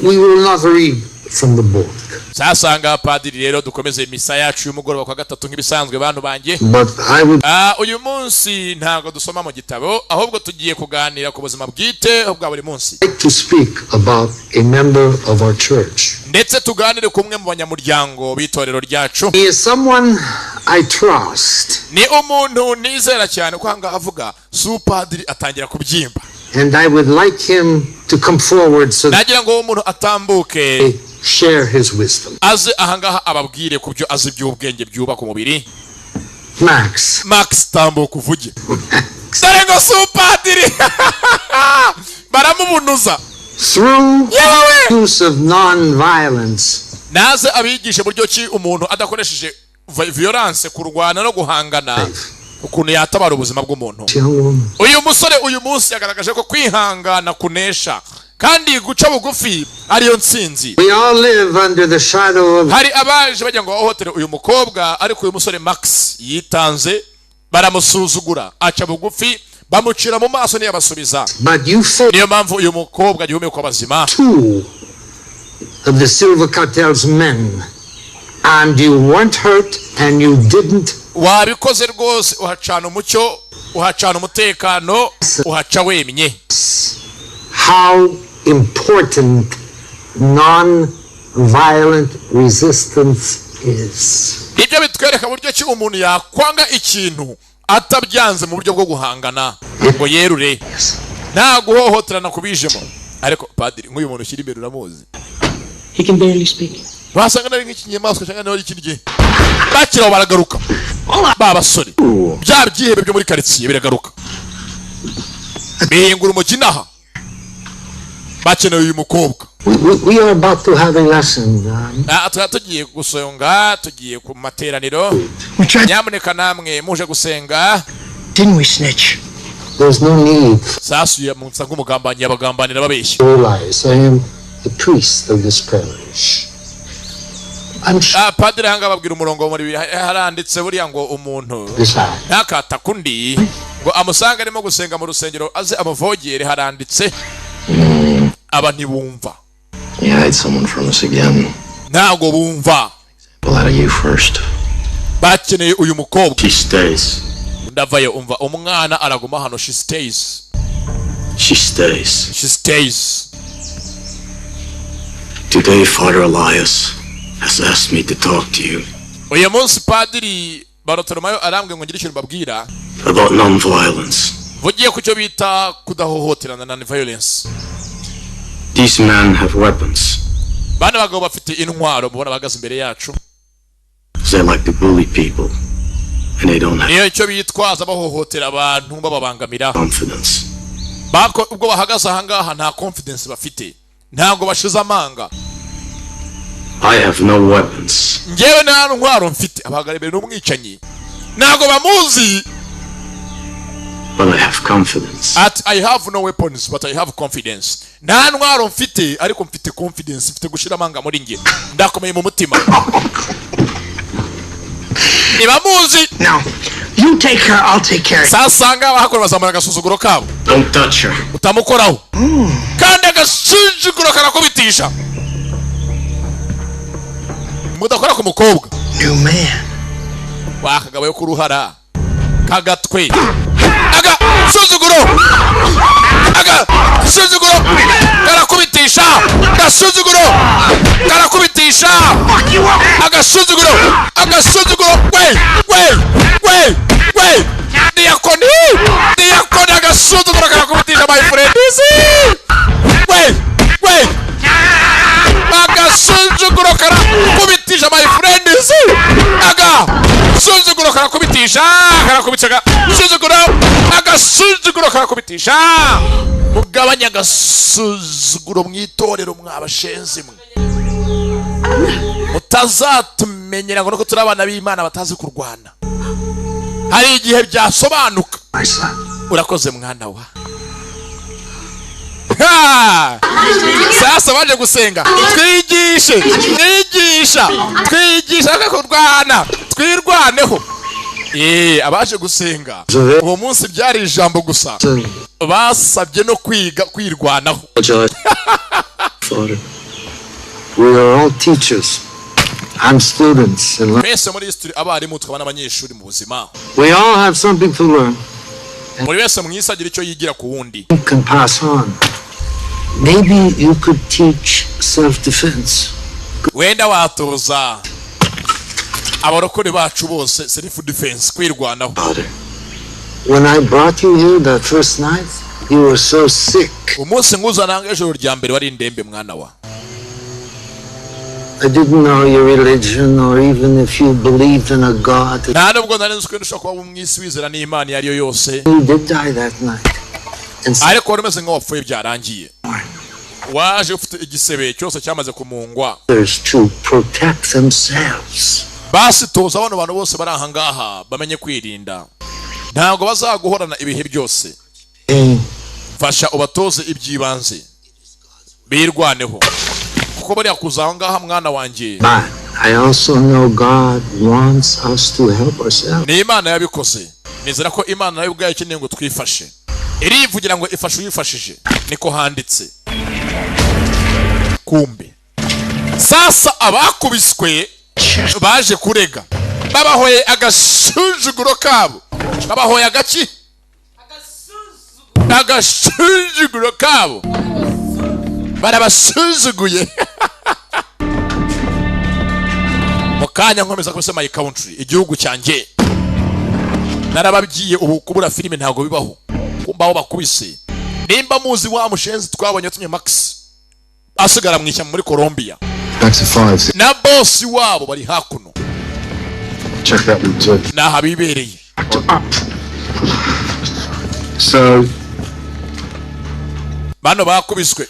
we will not read from the book, Sasanga padiri rero, dukomeze misa yacu y'umugoroba kwa gatatu nk'ibisanzwe, bantu banjye. but I would Ah, uyu munsi ntabwo dusoma mu gitabo, ahubwo tugiye kuganira ku buzima bwite bwa buri munsi, like to speak about a member of our church. Ndetse tuganire ku umwe mu banyamuryango b'itorero ryacu. He is someone I trust, Ni umuntu nizera cyane. Uko ahangaha avuga, supadiri atangira kubyimba. and I would like him to come forward so that Nagira ngo uwo muntu atambuke, he share his wisdom. Aze ahangaha ababwire ku byo azi by'ubwenge byubaka umubiri. Max. Max, tambuka uvuge. Dore ngo supadiri baramubunuza. Through Yewe! use of non-violence, Naze abigishe buryo ki umuntu adakoresheje violence, kurwana no guhangana, ukuntu yatabara ubuzima bw'umuntu. Young woman. Uyu musore uyu munsi yagaragaje ko kwihangana kunesha. Kandi guca bugufi ariyo ntsinzi. We all live under the shadow of Hari abaje bajya ngo bahohotere uyu mukobwa, ariko uyu musore Max yitanze, baramusuzugura, aca bugufi, bamucira mu maso ntiyabasubiza. But you failed Niyo mpamvu uyu mukobwa agihumeka abazima. two of the Silver Cartel's men, and you weren't hurt and you didn't Wabikoze rwose, uhacana umucyo, uhacana umutekano, uhaca wemye. How important non-violent resistance is. Ibyo bitwereka uburyo ki umuntu yakwanga ikintu atabyanze mu buryo bwo guhangana ngo yerure, nta guhohoterana kubijemo. Ariko padiri, nk'uyu muntu ushyira imbere uramuzi? He can barely speak. Basanga nari nk'ikinyamaswa cyangwa nawe ikindi gihe bakiraho baragaruka. Ba basore, bya byihebe byo muri karitsiye biragaruka, bihingura umujyi inaha, bakeneye uyu mukobwa. We are about to have a lesson. Ah, tuba tugiye gusonga, tugiye ku materaniro, nyamuneka namwe muje gusenga. Didn't we snitch? There's no need Sasuye munsa nk'umugambanyi, abagambanira babeshya. to realize I am the priest of this parish. I'm Ah, padiri ahangaha babwira umurongo muri Bibiliya, haranditse buriya ngo umuntu Decide. ntakataka undi ngo amusange arimo gusenga mu rusengero aze amuvogere. Haranditse aba ntibumva. You hide someone from us again. Ntabwo bumva. Pull out of you first. Bakeneye uyu mukobwa. She stays. Ndavayo. Umva, umwana araguma hano. She stays. She stays. She stays. Today, Father Elias has asked me to talk to you Uyu munsi padiri Barotolomayo arambwe ngo ngire ikintu mbabwira about non-violence. mvugiye ku cyo bita kudahohoterana, non violence. These men have weapons. Bano bagabo bafite intwaro mubona bahagaze imbere yacu. They like to bully people, and they don't have Niyo icyo bitwaza bahohotera abantu, bababangamira. confidence. Bako ubwo bahagaze ahangaha nta confidence bafite, ntabwo bashize amanga. I have no weapons. Njyewe nta ntwaro mfite. Abahagarara imbere n'umwicanyi, ntabwo bamuzi. But I have confidence. Ati: "I have no weapons, but I have confidence." Nta ntwaro mfite, ariko mfite confidence, mfite gushira amanga muri njye, ndakomeye mu mutima. Ntibamuzi. Now, you take her, I'll take care of Sasanga abahakora bazamura agasuzuguro kabo. Don't touch her. Utamukoraho. Kandi agasuzuguro karakubitisha, mudakora ku mukobwa. New man. Wakagabo yo kuruhara kagatwe, agasuzuguro, agasuzuguro karakubitisha, agasuzuguro karakubitisha, agasuzuguro, agasuzuguro. We we we we, diyakoni, diyakoni, agasuzuguro karakubitisha, my friend. We we, agasuzuguro karakubitisha, my friend. Agasuzuguro karakubitisha, karakubitisha agasuzuguro, agasuzuguro karakubitisha. Mugabanye agasuzuguro mu itorero, mwabashenzi mwe, mutazatumenyera ngo nuko turi abana b'Imana batazi kurwana. Hari igihe byasobanuka. Urakoze mwana wa. Ha! Sasa baje gusenga, twigishe, twigisha, twigisha kurwana, twirwaneho. Abaje gusenga uwo munsi byari ijambo gusa, basabye no kwiga kwirwanaho. Father. We are all teachers and students. And Mwese muri isi turi abarimu, tukaba n'abanyeshuri mu buzima. we all have something to learn Buri wese mu isi agira icyo yigira ku wundi. and can pass on. Maybe you could teach self-defense. Wenda watoza abarokore bacu bose self defense, kwirwanaho. When I brought you here that first night, you were so sick. Umunsi nkuzananga ijoro rya mbere wari indembe, mwana wa. I didn't know your religion or even if you believed in a God. Nta nubwo nari nzi ko ushobora kuba mu isi wizera n'Imana iyo ari yo yose. You did die that night. Ariko wari umeze nk'uwapfuye byarangiye, waje ufite igisebe cyose cyamaze kumungwa. Others to protect themselves. Basi toza bano bantu bose bari aha ngaha bamenye kwirinda, ntabwo bazaguhorana ibihe byose. Pain. Fasha ubatoze iby'ibanze. Birwaneho. Kuko bariya kuza aho ngaha mwana wanjye. But I also know God wants us to help ourselves. Ni Imana yabikoze. Nizera ko Imana nayo ubwayo ikeneye ngo twifashe. Irivugira ngo ifashe uyifashije. Niko handitse. Kumbe. Sasa abakubiswe baje kurega. Babahoye agasuzuguro kabo. Babahoye agaki? Agasuzuguro kabo. Barabasuzuguye. Mukanya nkomeza kubise my country, igihugu cyanjye. Narababwiye ubu kubura filime ntago bibaho. Kumbaho bakubise. Nimba muzi wa mushenzi twabonye tumye Max asigara mwishyamba muri Colombia. Back to 5. Na boss wabo bari hakuno. Check that one too. Na habibereye. So bano bakubiswe.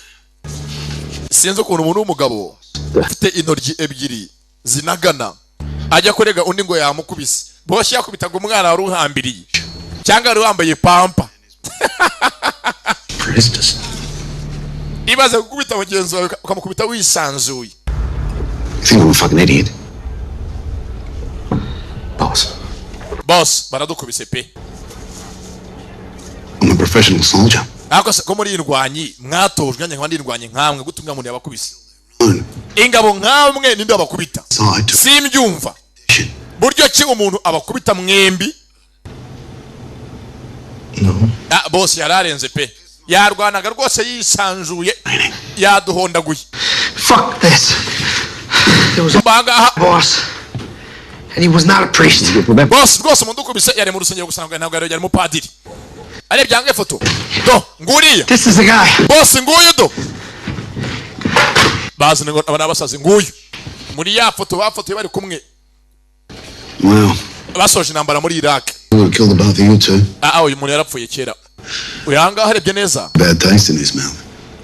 Sinzi ukuntu umuntu w'umugabo ufite intoryi ebyiri zinagana ajya kurega undi ngo yamukubise. Boshye yakubitaga umwana wari uhambiriye cyangwa wari wambaye pampa. Ibaze gukubita mugenzi wawe ukamukubita wisanzuye. You think I'm a fucking idiot? Boss. Boss, baradukubise pe. I'm a professional soldier. Ako ko muri indwanyi mwatojwe nanjye nkaba ndindwanye nkamwe gutumwa umuntu yabakubise. Ingabo nkamwe ninde abakubita? Simbyumva. Buryo ki umuntu abakubita mwembi? No. Ah, boss yararenze pe. Yarwanaga rwose yisanzuye. Yaduhondaguye. Fuck this. There was a boss. And he was not a priest. Boss rwose umuntu ukubise yari mu rusengero gusa ntabwo yari umupadiri. Arebye yange foto. Do nguriya. This is the guy. Boss nguyu do. Bazi ngo abana basazi nguyu. Muri ya foto bafotoye bari kumwe. Wow. Basoje intambara muri Iraq. We killed both of you two. Ah, uyu muntu yarapfuye kera. Uyanga harebye neza. Bad taste in his mouth.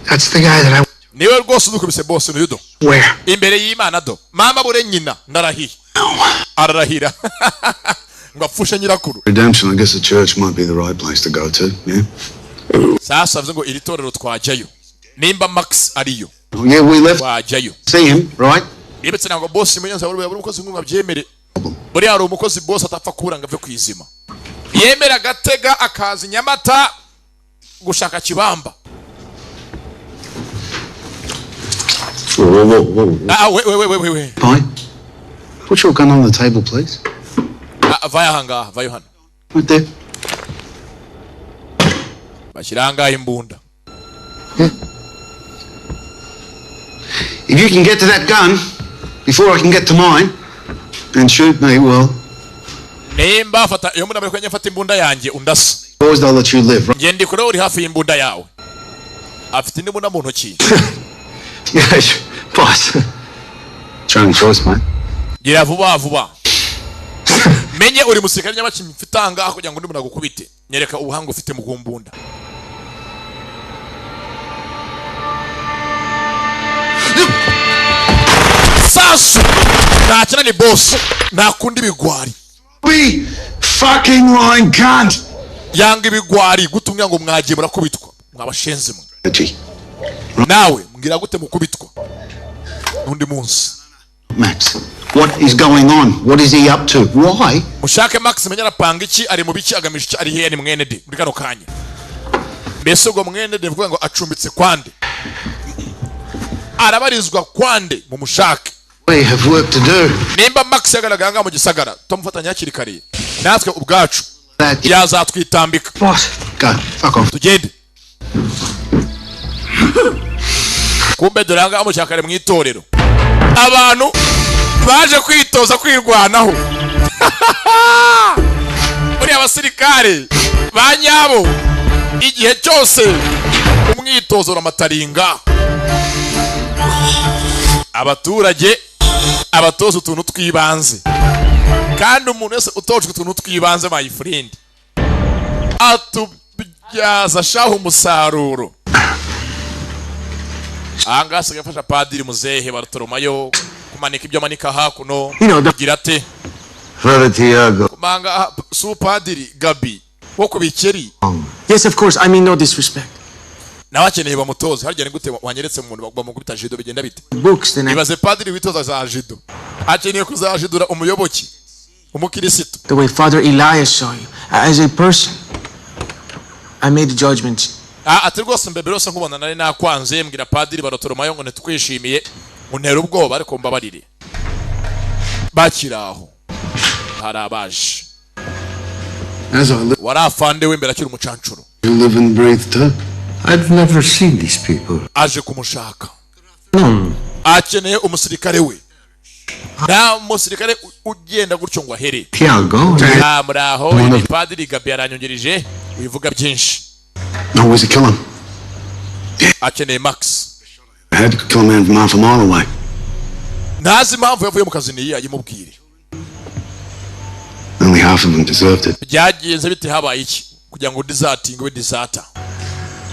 That's the guy that I Niwe rwose udukubise boss n'uyu do. Where? Imbere y'Imana do. Mama bure nyina ndarahiye. Ararahira. Ngo apfushe nyirakuru. Redemption, I guess the church might be the right place to go to, yeah? Sasa avuze ngo iri torero twajyayo. Nimba Max ariyo. Yeah, we left. Twajyayo. See him, right? Yibetse ntabwo boss muyenzi wari umukozi ngo abyemere. Buri hari umukozi boss atapfa kubura ngo ave kwizima. Yemera agatega akaza Nyamata gushaka kibamba. Whoa, whoa, whoa. Ah, wait, wait, wait, wait, wait. Fine. Put your gun on the table, please. Ah, vaya hanga, vaya hano. Right there. Bashyiranga imbunda. Yeah. If you can get to that gun before I can get to mine and shoot me, well. Nimba fata iyo mbunda bari fata imbunda yanjye undasa. Boys, they'll let you live, right? Nge ndi kure uri hafi y'imbunda yawe. Afite indi mbunda mu ntoki. Yes, boss. It's your own choice, mate. Gira vuba vuba. Menye uri musirikare nyabaki mfitanga kugira ngo ndimuna gukubite. Nyereka ubuhanga ufite mu kumbunda. Sasu! Nta ni boss. Nta kundi bigwari. We fucking lying cunt. Yanga ibigwari gutumwa ngo mwagiye murakubitwa. Mwabashenze mwe. Nawe mbwira gute mukubitwa. Nundi munsi. Max, what is going on? What is he up to? Why? Mushake Max menya arapanga iki ari mu biki agamije iki ari hehe ni mwene de muri kano kanya. Mbese ubwo mwene de mvuga ngo acumbitse kwande. Arabarizwa kwande mu mushake. We have work to do. Nimba Max yagaragara nga mu gisagara tumufatanya hakiri kare. Natwe ubwacu yazatwitambika. Boss, go. Fuck off. Tugende. Kumbe doranga amushakare mu itorero. Abantu baje kwitoza kwirwanaho. Muri abasirikare banyabo igihe cyose umwitozo uramataringa. Abaturage abatoza utuntu twibanze. Kandi umuntu wese utojwe utuntu twibanze my friend atubyaza shaho umusaruro. Anga asigaye afasha padiri muzehe Bartolomayo kumanika ibyo manika hakuno gira ate Father Tiago. Kumanga su padiri Gabi wo kubikeri. Yes, of course, I mean no disrespect. Nawe akeneye bamutoze. Harya ni gute wanyeretse umuntu bamukubita judo, bigenda bite? Books than I Ibaze padiri witoza za judo, akeneye kuzajidura umuyoboke umukirisitu. The way Father Elias saw you as a person. I made the judgment. Ah, ati rwose mbebe rwose nkubona nari nakwanze, mbwira padiri Barotoromayo ngo ntitwishimiye, untera ubwoba, ariko mbabarire. Bakiri aho hari abaje. As I live, Wari afande w'imbere akiri umucancuro. you live and breathe too. I've never seen these people. Aje kumushaka. No. Akeneye umusirikare we, nta musirikare ugenda gutyo ngo ahere. Tiago. Ah, muraho, ni padiri Gabi aranyongereje, wivuga byinshi. No, where's he kill him? Akeneye Max. I had to kill a man from half a mile away. Ntazi impamvu yavuye mu kazi, niyi ayimubwire. Only half of them deserved it. Byagenze bite? Habaye iki kugira ngo desertinge, we deserter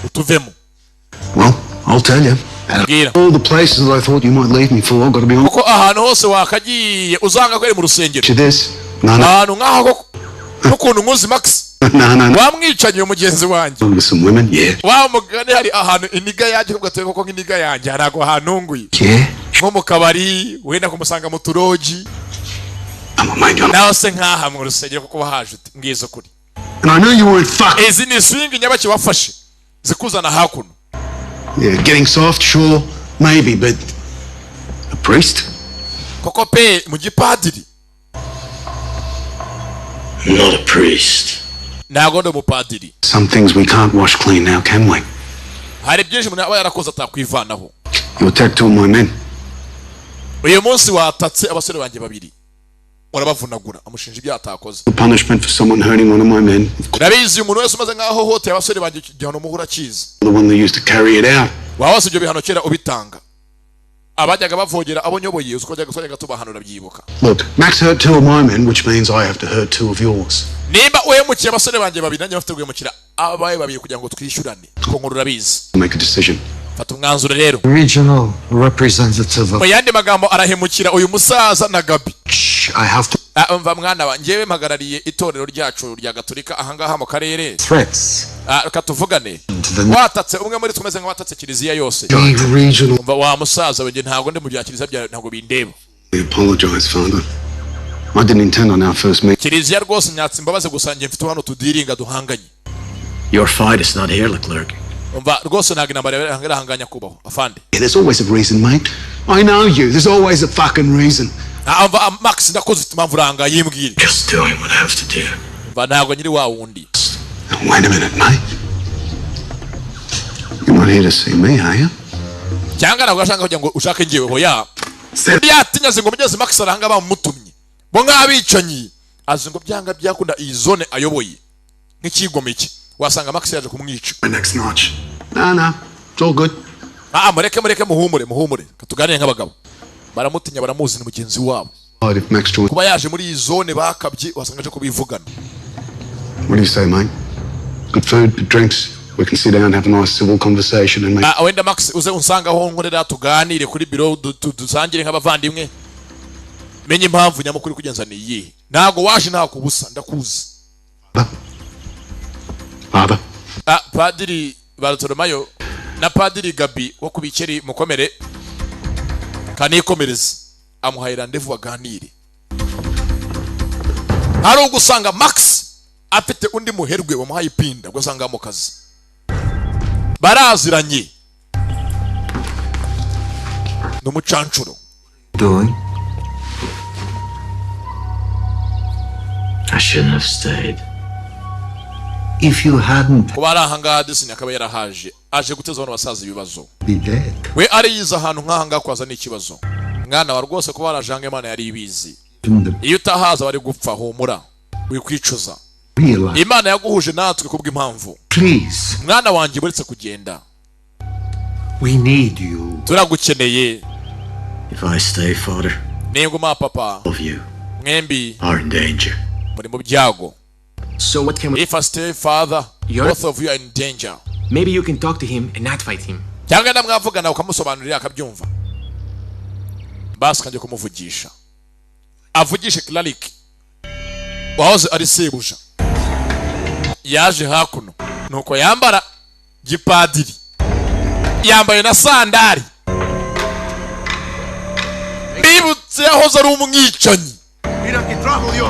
utuvemo? Well, I'll tell you. Out Mbwira. of all the places I thought you might leave me for, I've got to be honest Kuko ahantu hose wakagiye uzanga ko ari mu rusengero. with you this. No, no, Ahantu nk'aho koko n'ukuntu nkuzi Max, no, no, no. wamwicanye mugenzi wanjye. With some women, yeah. Wa mugani hari ahantu iniga yanjye kuko gatoye koko nk'iniga yanjye ntabwo hantunguye. Yeah. Nko mu kabari, wenda kumusanga mu turogi. I'm a mate, John. Nawe se nk'aha mu rusengero kuko wahaje ute? Mbwiza ukuri. And I knew you weren't fucked. Izi ni swing nyabaki wafashe zikuzana hakuno. Yeah, getting soft, sure, maybe, but a priest? Koko pe mu gipadiri? I'm not a priest. Ntabwo ndi umupadiri. Some things we can't wash clean now, can we? Hari byinshi umuntu aba yarakoze atakwivanaho. You attacked two of my men. Uyu munsi watatse abasore banjye babiri, urabavunagura, amushinja ibyaha atakoze. The punishment for someone hurting one of my men, of course, Ndabizi, umuntu wese umaze nk'aho hohoteye abasore banjye iki gihano muhura akizi. the one they used to carry it out. Waba wose ibyo bihano kera ubitanga abajyaga bavogera abo nyoboye, uzi ko bajyaga tubahanura, byibuka. Look, Max hurt two of my men, which means I have to hurt two of yours. Nimba uhemukiye abasore banjye babiri, nanjye bafite guhemukira abaye babiri kugira ngo twishyurane, ko nkuru urabizi. Make a decision. Fata umwanzuro rero. Regional representative of Mu yandi magambo arahemukira uyu musaza na Gabi. I have to Ah, umva mwana wa, njyewe mpagarariye itorero ryacu rya gatolika ahangaha mu karere. threats Ah, reka tuvugane. to the Watatse umwe muri twe umeze nk'awatatse kiliziya yose. regional Umva wa musaza we, njye ntabwo ndi mu bya kiliziya byawe, ntabwo bindeba. I apologize, Father. I didn't intend on our first meeting. Kiliziya rwose nyatse imbabazi, gusa njye mfite hano tudiringa duhanganye. Your fight is not here, Leclerc. Umva rwose, ntabwo intambara yawe irahanganya kubaho, afande. Yeah, there's always a reason, mate. I know you. There's always a fucking reason. Ah, umva ah, Max, ndakoze, ufite impamvu urangaye, yimbwire. Just doing what I have to do. Umva, ntabwo nyiri wa wundi. Now, wait a minute, mate. You're not here to see me, are you? Cyangwa ntabwo ashaka kugira ngo ushake njyewe? Hoya, yatinya azi ngo mugeze Max arahanga bamutumye bo nk'abicanyi, azi ngo byanga byakunda iyi zone ayoboye nk'ikigomeke wasanga Max yaje kumwica. My next notch. No, no. It's all good. Ah, mureke, mureke, muhumure, muhumure, tuganire nk'abagabo. Baramutinya, baramuzi, ni mugenzi wabo. Right, if Max joins. Kuba yaje muri iyi zone bakabye, wasanga aje kubivugana. What do you say, mate? Good food, good drinks. We can sit down and have a nice civil conversation and make Ah, wenda Max uze unsanga aho nkorera, tuganire kuri biro, dusangire nk'abavandimwe, menye impamvu nyamukuru kugenza ni iyihe. Ntabwo waje nta kubusa, ndakuzi. Father. Ah, padiri Bartolomayo na padiri Gabi wo ku bikeri, mukomere kanikomereze. Amuhaye rendez-vous baganire. Hari ugusanga Max afite undi muherwe wamuhaye ipinda, ugasanga mu kazi baraziranye, ni umucancuro. Doing. I shouldn't have stayed. If you hadn't, Kuba ari ahangaha Disney akaba yarahaje, aje guteza bano basaza ibibazo. be dead. We ariyiza ahantu nk'ahangaha kwaza n'ikibazo, mwana wa, rwose kuba warajanga Imana yari ibizi. From the Iyo utahaza bari gupfa. Humura, wikwicuza. realize. Imana yaguhuje natwe kubw'impamvu. Please, Mwana wanjye, uretse kugenda. we need you. Turagukeneye. If I stay, Father, Ninguma papa, all of you mwembi are in danger. muri mu byago. So what can we? If I stay, father, You're- both of you are in danger. Maybe you can talk to him and not fight him. Cyangwa namwavugana ukamusobanurira akabyumva. Basi kanjye kumuvugisha, avugishe Clark wahoze ari sebuja, yaje hakuno nuko yambara gipadiri. Yambaye na sandari. Bibutse yahoze ari umwicanyi.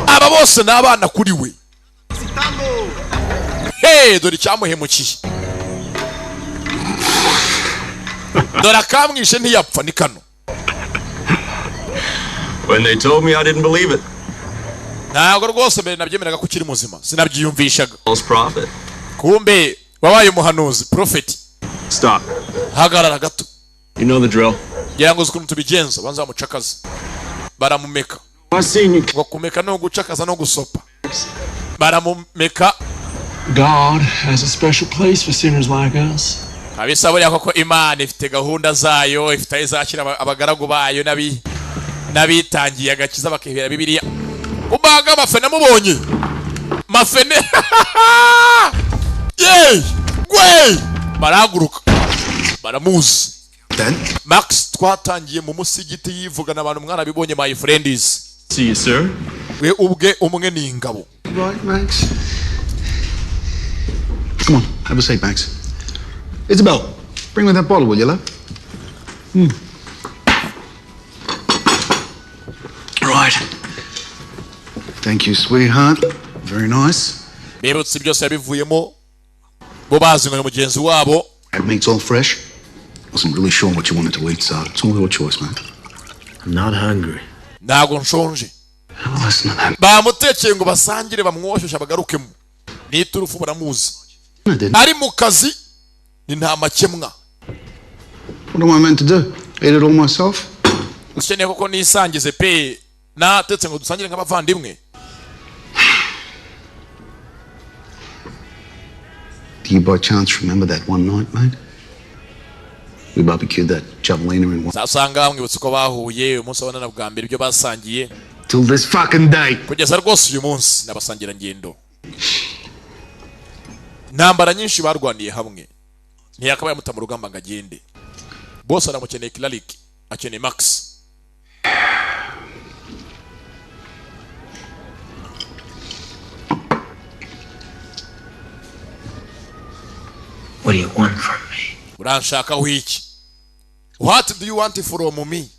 Aba bose ni abana kuri we. Hey, dore icyamuhemukiye. Dore akamwishe ntiyapfa ni kano. When they told me, I didn't believe it. Ntabwo rwose mbere nabyemeraga ko ukiri muzima, sinabyiyumvishaga. False prophet. Kumbe wabaye umuhanuzi, prophet. Stop. Hagarara gato. You know the drill. Ngira ngo uzi ukuntu tubigenza, banza bamucakaza. Baramumeka. Ngo kumeka no gucakaza no gusopa. Baramumeka. God has a special place for sinners like us. Kabisa buriya koko Imana ifite gahunda zayo, ifite aho izakira abagaragu bayo n'abitangiye agakiza bakihera Bibiliya. Ubaga mafene mubonye. Mafene. Yey! Gwe! Baraguruka. Baramuzi. Max twatangiye mu musigiti yivugana abantu mwarabibonye, my friends. See you, sir. We ubwe umwe ni ingabo. Right, Max. Come on, have a seat, Max. Isabel, bring me that bottle, will you, love? Right. Thank you, sweetheart. Very nice. Bibutse byose yabivuyemo bo bazi ngo ni mugenzi wabo. That meat's all fresh. Wasn't really sure what you wanted to eat, so it's all your choice, mate. I'm not hungry. Ntabwo nshonje. Listen to that. Bamutekeye ngo basangire bamwoshoshe bagarukemo. N'iturufu baramuzi. Ari mu kazi ni nta makemwa. What am I meant to do? Eat it all myself? Ukeneye koko nisangize pe, natetse ngo dusangire nk'abavandimwe. Do you by chance remember that one night, mate? We barbecued that javelina in one. Sasanga mwibutse ko bahuye umunsi wabonana bwa mbere ibyo basangiye. Till this fucking day. Kugeza rwose uyu munsi nabasangira ngendo. Ntambara nyinshi barwaniye hamwe. Ntiyakabaye amuta mu rugamba ngo agende. Bose aramukeneye Claric, akeneye Max. What do you want from me? Uranshaka wiki? What do you want from me?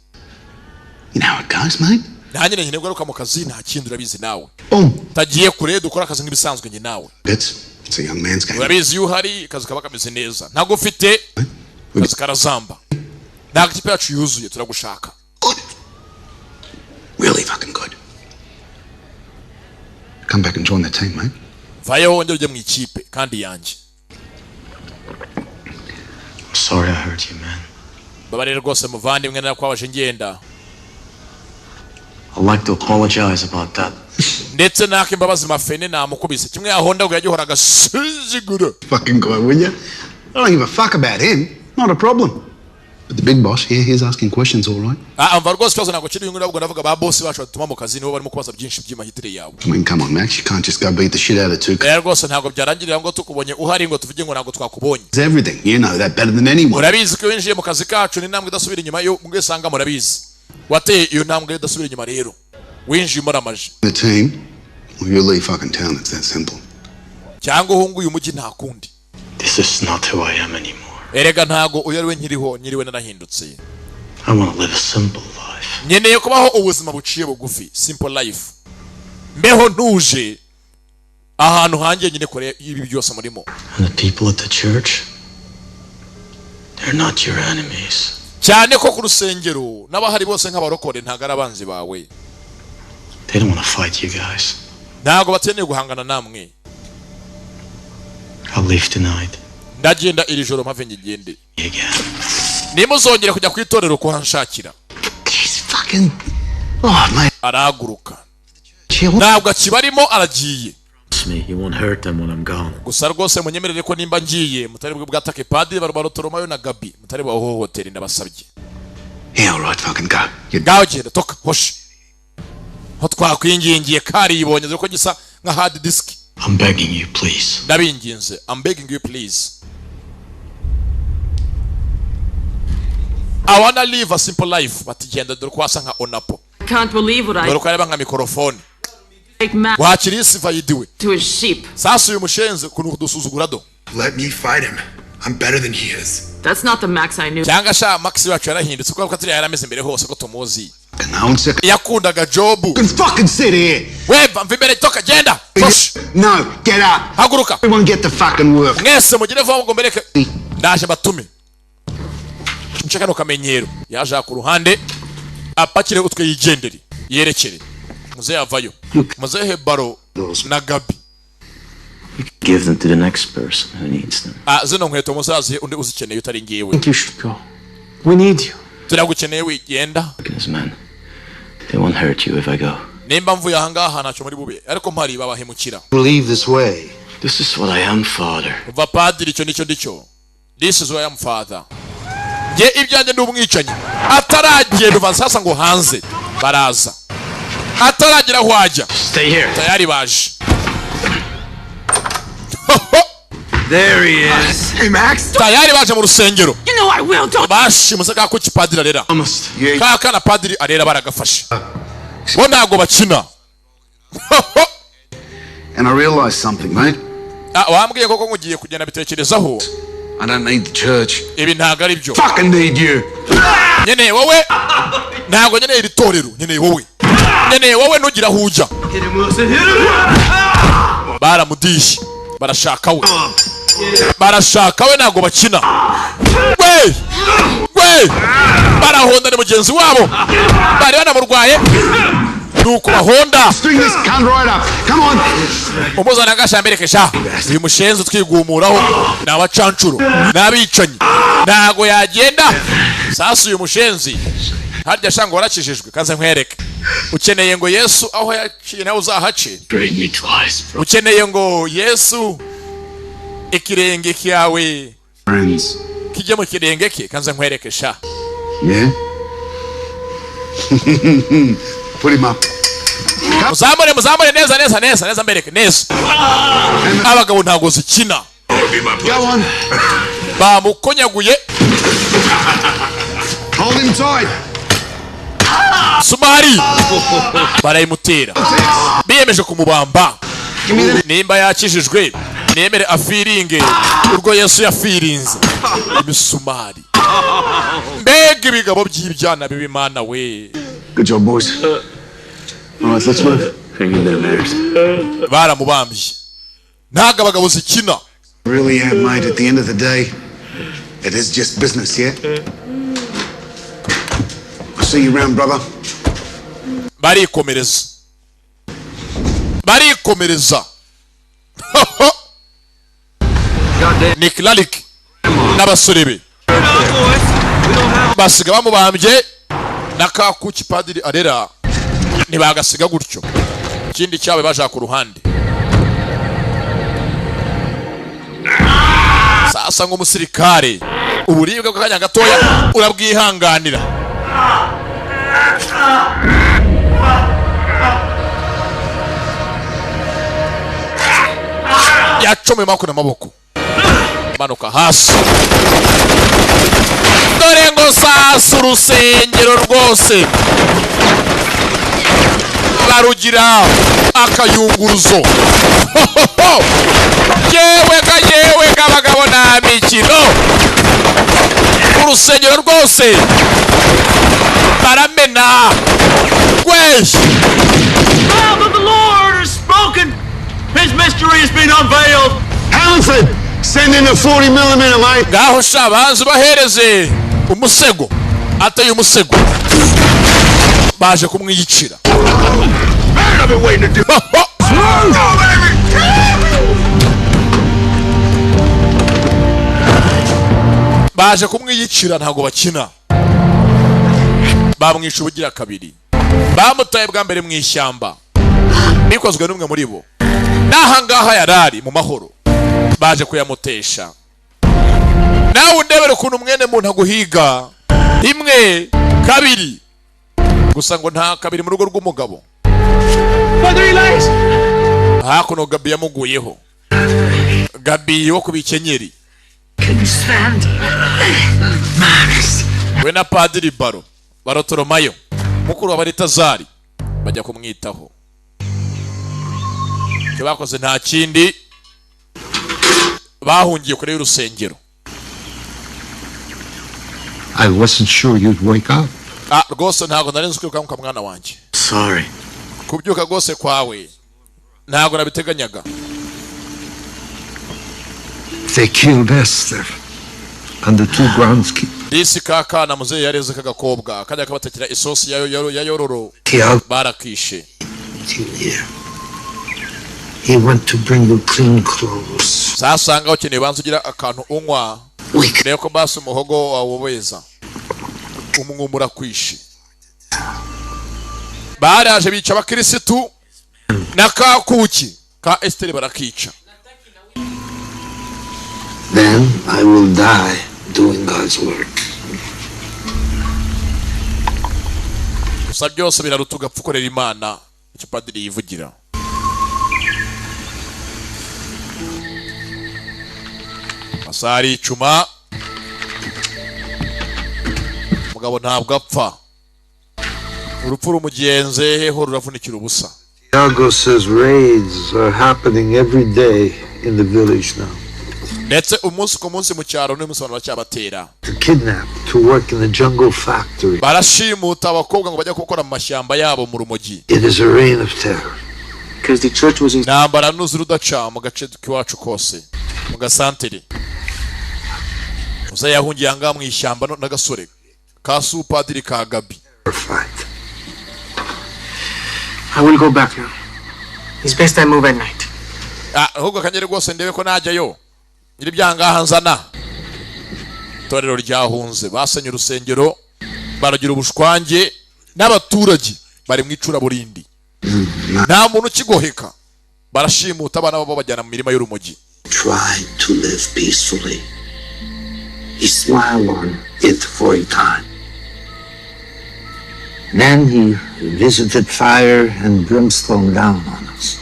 You know how it goes, mate. Nanjye nkeneye kugaruka mu kazi, nta kindi urabizi nawe. Boom. Tagiye kure dukora akazi nk'ibisanzwe njye nawe. It's a young man's game. Urabizi iyo uhari akazi kaba kameze neza. Ntabwo ufite akazi karazamba. Ntabwo ikipe yacu yuzuye, turagushaka. Really fucking good. Come back and join the team, mate. Vayo wongere ujye mu ikipe kandi yanjye. I'm sorry I hurt you, man. Babarire rwose muvandimwe narakwabaje ngenda. I'd like to apologize about that. Ndetse naka imbabazi mafene namukubise kimwe yahonda yagihora agasuzigura. Fucking guy, will you? I don't give a fuck about him. Not a problem. But the big boss here, he's asking questions, all right. Ah, umva rwose ikibazo ntabwo kiri ahubwo ndavuga ba boss bacu batuma mu kazi nibo barimo kubaza byinshi by'imahitire yawe. I mean, come on, Max, you can't just go beat the shit out of two. Rero rwose ntabwo byarangirira ngo tukubonye uhari ngo tuvuge ngo ntabwo twakubonye. It's everything. You know that better than anyone. Murabizi ko winjiye mu kazi kacu ni intambwe idasubira inyuma yo mwisanga murabizi. Wateye iyo ntambwe idasubira inyuma rero. Winjiye umuramaje. The team, or you leave fucking town. It's that simple. Cyangwa uhunguye umujyi nta kundi. This is not who I am anymore. Erega ntago uyu ari we nkiriho, nyiriwe narahindutse. I want to live a simple life. Nkeneye kubaho ubuzima buciye bugufi, simple life. Mbeho ntuje ahantu hanjye nyine kure ibi byose murimo. And the people at the church, they're not your enemies. Cyane ko ku rusengero n'abahari bose nk'abarokore ntago ari abanzi bawe. They don't want to fight you guys. Ntago bakeneye guhangana namwe. I'll leave tonight. Ndagenda iri joro mpave ngende. Nimuzongere kujya kwitorero kuhanshakira. Arahaguruka. Ntabwo akibarimo aragiye. Gusa rwose munyemerere ko nimba ngiye mutari bwe bwatake padiri Bartolomayo na Gabi mutari bahohotere ndabasabye. Yeah, all right, fucking go. Ngaho genda toka hoshi. Ho twakwingingiye karibonye dore ko gisa nka hard disk. I'm begging you, please. Ndabinginze. I'm begging you, please. I wanna live a simple life. Bati genda dore ko wasa nka Onapo. I can't believe what I Dore ko areba nka microphone. take Max Wakiri siva yidiwe. to his sheep. Sasa uyu mushenze kuntu kudusuzugura do. Let me fight him. I'm better than he is. That's not the Max I knew. Cyangwa sha Max wacu yarahindutse, kuko turiya yarameze mbere hose ko tumuzi yakundaga job. Fucking sit here. We mva imbere, toka, genda. Push. No, get up. Haguruka. Everyone get to fucking work. Mwese mugire vuba ngo mbereke, ndaje batume nce kano kamenyero. Yaje ku ruhande apakire utwe yigendere yerekere. Muzehe avayo, muzehe Baro na Gabi. Give them to the next person who needs them. Ah, zino nkweto muzazihe undi uzikeneye utari ngiwe. I think you should go. We need you. Turagukeneye, wigenda. Goodness, man. They won't hurt you if I go. Nimba mvuye ahangaha ntacyo muri bube, ariko mpari babahemukira. Believe this way. This is what I am, Father. Umva padiri, icyo nicyo ndicyo. This is who I am, father. Nge ibyanjye ndi umwicanyi. Ataragenda uva sasa ngo hanze baraza, ataragera aho ajya. Stay here. Tayari baje. There he is. Hey, Max. Tayari baje mu rusengero. You know I will, don't. Bashimuse ka kuki padiri arera, ka kana padiri arera baragafashe, bo ntabwo bakina. And I realized something, mate. Ah, wambwiye koko ngugiye kugenda bitekerezaho. I don't need the church. Ibi ntabwo ari byo. Fucking need you. Nkeneye wowe, ntabwo nkeneye iri torero, nkeneye wowe, nkeneye wowe, ntugira aho ujya. Hit him, Wilson. Hit him. Baramudishye, barashaka we, barashaka we, ntabwo bakina. We we barahonda, ni mugenzi wabo bari banamurwaye, nuko bahonda. String this cunt right up. Come on. Umuzana agashambereke sha, uyu mushenzi utwigumuraho ni abacancuro, ni abicanyi, ntago yagenda. Sasa uyu mushenzi harya sha ngo warakijijwe, kaze nkwereke. Ukeneye ngo Yesu aho yaciye nawe uzahace. Break me twice, bro. Ukeneye ngo Yesu ikirenge cyawe Friends. kijye mu kirenge ke, kanze nkwereke sha. Yeah? Put him up. Muzamure, muzamure neza neza neza neza, mbereke neza. Abagabo ntabwo zikina. Go on. Bamukonyaguye. Hold him tight. Sumari barayimutera, biyemeje kumubamba. Nimba yakijijwe nemere afiringe urwo Yesu yafirinze imisumari. Mbega ibigabo by'ibyana b'Imana we. Good job, boys. All right, let's move. Hang in there, Max. Baramubambye, ntabwo abagabo zikina. Really am, mate. At the end of the day, it is just business, yeah? I'll see you round, brother. Barikomereza, barikomereza. Nick Lalik n'abasore be basiga bamubambye na ka kuki padiri arera, ntibagasiga gutyo. Ikindi cyawe baja ku ruhande. Sasa nk'umusirikare uburibwe bw'akanya gatoya urabwihanganira. Yacomeye amaboko n'amaboko, manuka hasi. Dore ngo sasa urusengero rwose barugira akayunguruzo. Yewe ga yewe ga bagabo nta mikino, urusengero rwose baramena. We Mouth of the Lord has spoken. His mystery has been unveiled. Hamilton, send in the 40 millimeter, mate. Ngaho sha banze bahereze umusego, ateye umusego, baje kumwiyicira. Man, I've been waiting to do. Go, baby! Baje kumwiyicira, ntabwo bakina. Bamwishe ubugira kabiri, bamutaye bwa mbere mu ishyamba, bikozwe n'umwe muri bo. N'ahangaha yarari mu mahoro, baje kuyamutesha. Nawe undebere ukuntu mwene muntu aguhiga rimwe kabiri gusa, ngo nta kabiri mu rugo rw'umugabo. Father Elias. Hakuno Gabi yamuguyeho, Gabi wo ku bikenyeri. Couldn't stand. Max. We na padiri Baro Barotoromayo mukuru wa Baritazari bajya kumwitaho. Icyo bakoze nta kindi, bahungiye kure y'urusengero. I wasn't sure you'd wake up. Ah, rwose ntabwo nari nzi kwirukanka mwana wanjye. Sorry. Kubyuka rwose kwawe ntabwo nabiteganyaga. They killed Esther and the two groundskeepers. Disi kaka na muzehe yareze kagakobwa kajya kabatekera isosi ya yororo barakishe. He went to bring you clean clothes. Sasanga ukeneye banza ugira akantu unywa. Rero ko basi umuhogo wawobeza. Umwumura kwishi. Baraje bica abakirisitu na kakuki ka Esther barakica. Then I will die doing God's work. Gusa byose biraruta ugapfa ukorera Imana, icyo padiri yivugira. Masari icuma mugabo ntabwo apfa. Urupfu rumugenze heho ruravunikira ubusa. Thiago says raids are happening every day in the village now. Ndetse umunsi ku munsi mu cyaro n'umunsi abantu bacyabatera. To kidnap, to work in the jungle factory. Barashimuta abakobwa ngo bajya gukora mu mashyamba yabo mu rumogi. It is a reign of terror. Because the church was in Ntambara nuzi rudaca mu gace k'iwacu kose mu gasantere. Musa yahungiye anga mu ishyamba n'agasore ka supadiri ka Gabi. I will go back now. It's best I move at night. Ah, ahubwo kanyere rwose ndebe ko najyayo. Nyiri byangaha nzana. Itorero ryahunze basenye urusengero baragira ubushwange n'abaturage bari mu icuraburindi. Nta muntu ukigoheka. Barashimuta abana babo bajyana mu mirima y'urumogi. Tried to live peacefully. He smiled on it for a time. Then he visited fire and brimstone down on us.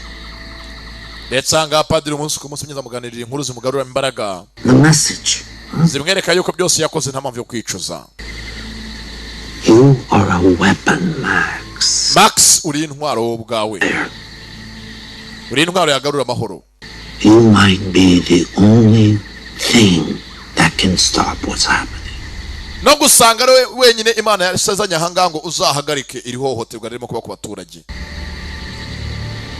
Ndetse aha padiri umunsi ku munsi mwiza muganirira inkuru zimugarura imbaraga. The message. Zimwereka yuko byose yakoze nta mpamvu yo kwicuza. You are a weapon, Max. Max uri intwaro wowe ubwawe. Uri intwaro yagarura amahoro. You might be the only thing that can stop what's happening. No gusanga ari wenyine Imana yasazanye ahanga ngo uzahagarike iri hohoterwa ririmo kuba ku baturage.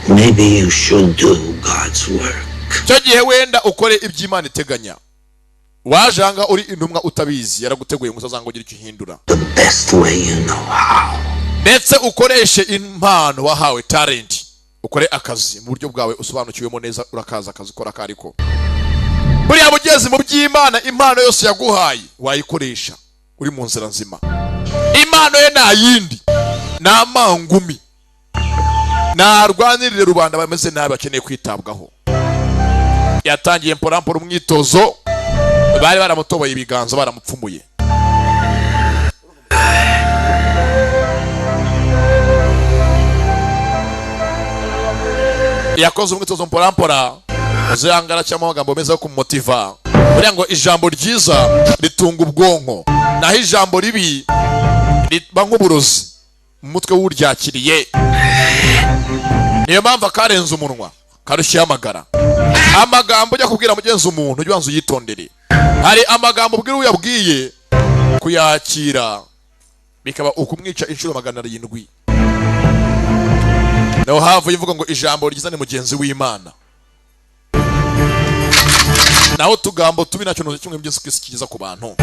Maybe you should do God's work. Cyo gihe wenda ukore iby'Imana iteganya. Wajanga uri intumwa utabizi yaraguteguye ngo uzazanga ugira icyo uhindura. The best way you know how. Ndetse ukoreshe impano wahawe talent. Ukore akazi mu buryo bwawe usobanukiwemo neza urakaza akazi ukora kariko. Buriya bugeze mu by'Imana impano yose yaguhaye wayikoresha uri mu nzira nzima. Impano ye nta yindi namangumi narwanirire rubanda bameze nabi bakeneye kwitabwaho. Yatangiye mporampora umwitozo bari baramutoboye ibiganza baramupfumuye. Yakoze umwitozo mporampora azangara cyangwa amagambo meza yo kumumotiva. Buriya ngo ijambo ryiza ritunga ubwonko naho ijambo ribi riba nk'uburozi mu mutwe w'uryakiriye. Niyo mpamvu akarenza umunwa karushya amagara. Amagambo ujya kubwira mugenzi umuntu ujya ubanza uyitondere. Hari amagambo ubwira uyabwiye kuyakira bikaba ukumwica inshuro 700. Naho havuye ivuga ngo ijambo ryiza ni mugenzi w'Imana. Naho tugambo tubi nacyo ntuzi kimwe byose kwisi kiza ku bantu.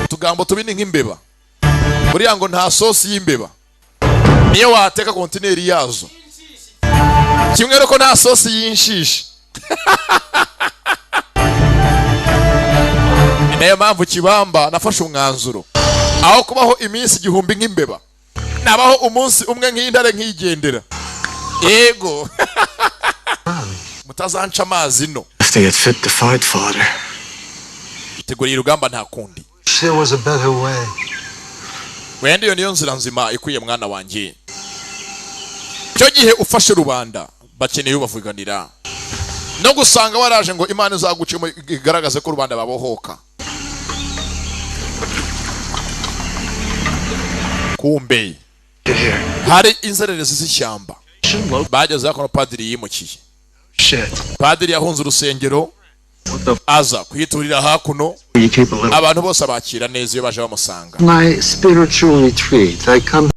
Tugambo tubi ni nk'imbeba. Buriya ngo nta sosi y'imbeba. Niyo wateka kontineri yazo. Kimwe reko nta sosi y'inshishi. Nayo mpamvu kibamba nafashe umwanzuro. Aho kubaho iminsi 1000 nk'imbeba. Nabaho umunsi umwe nk'intare nkigendera. Yego. Mutazanca amazi no. If they had fit to fight, father. Iteguriye urugamba nta kundi. There was a better way. Wenda iyo niyo nzira nzima ikwiye mwana wanjye. Cyo gihe ufashe rubanda bakeneye ubavuganira. No gusanga waraje ngo Imana izagucemo igaragaze ko rubanda babohoka. Kumbe hari inzererezi z'ishyamba bageze aho padiri yimukiye. Padiri yahunze urusengero Aza kuyiturira hakuno. You keep a little. Abantu bose abakira neza iyo baje bamusanga. My spiritual retreat. I come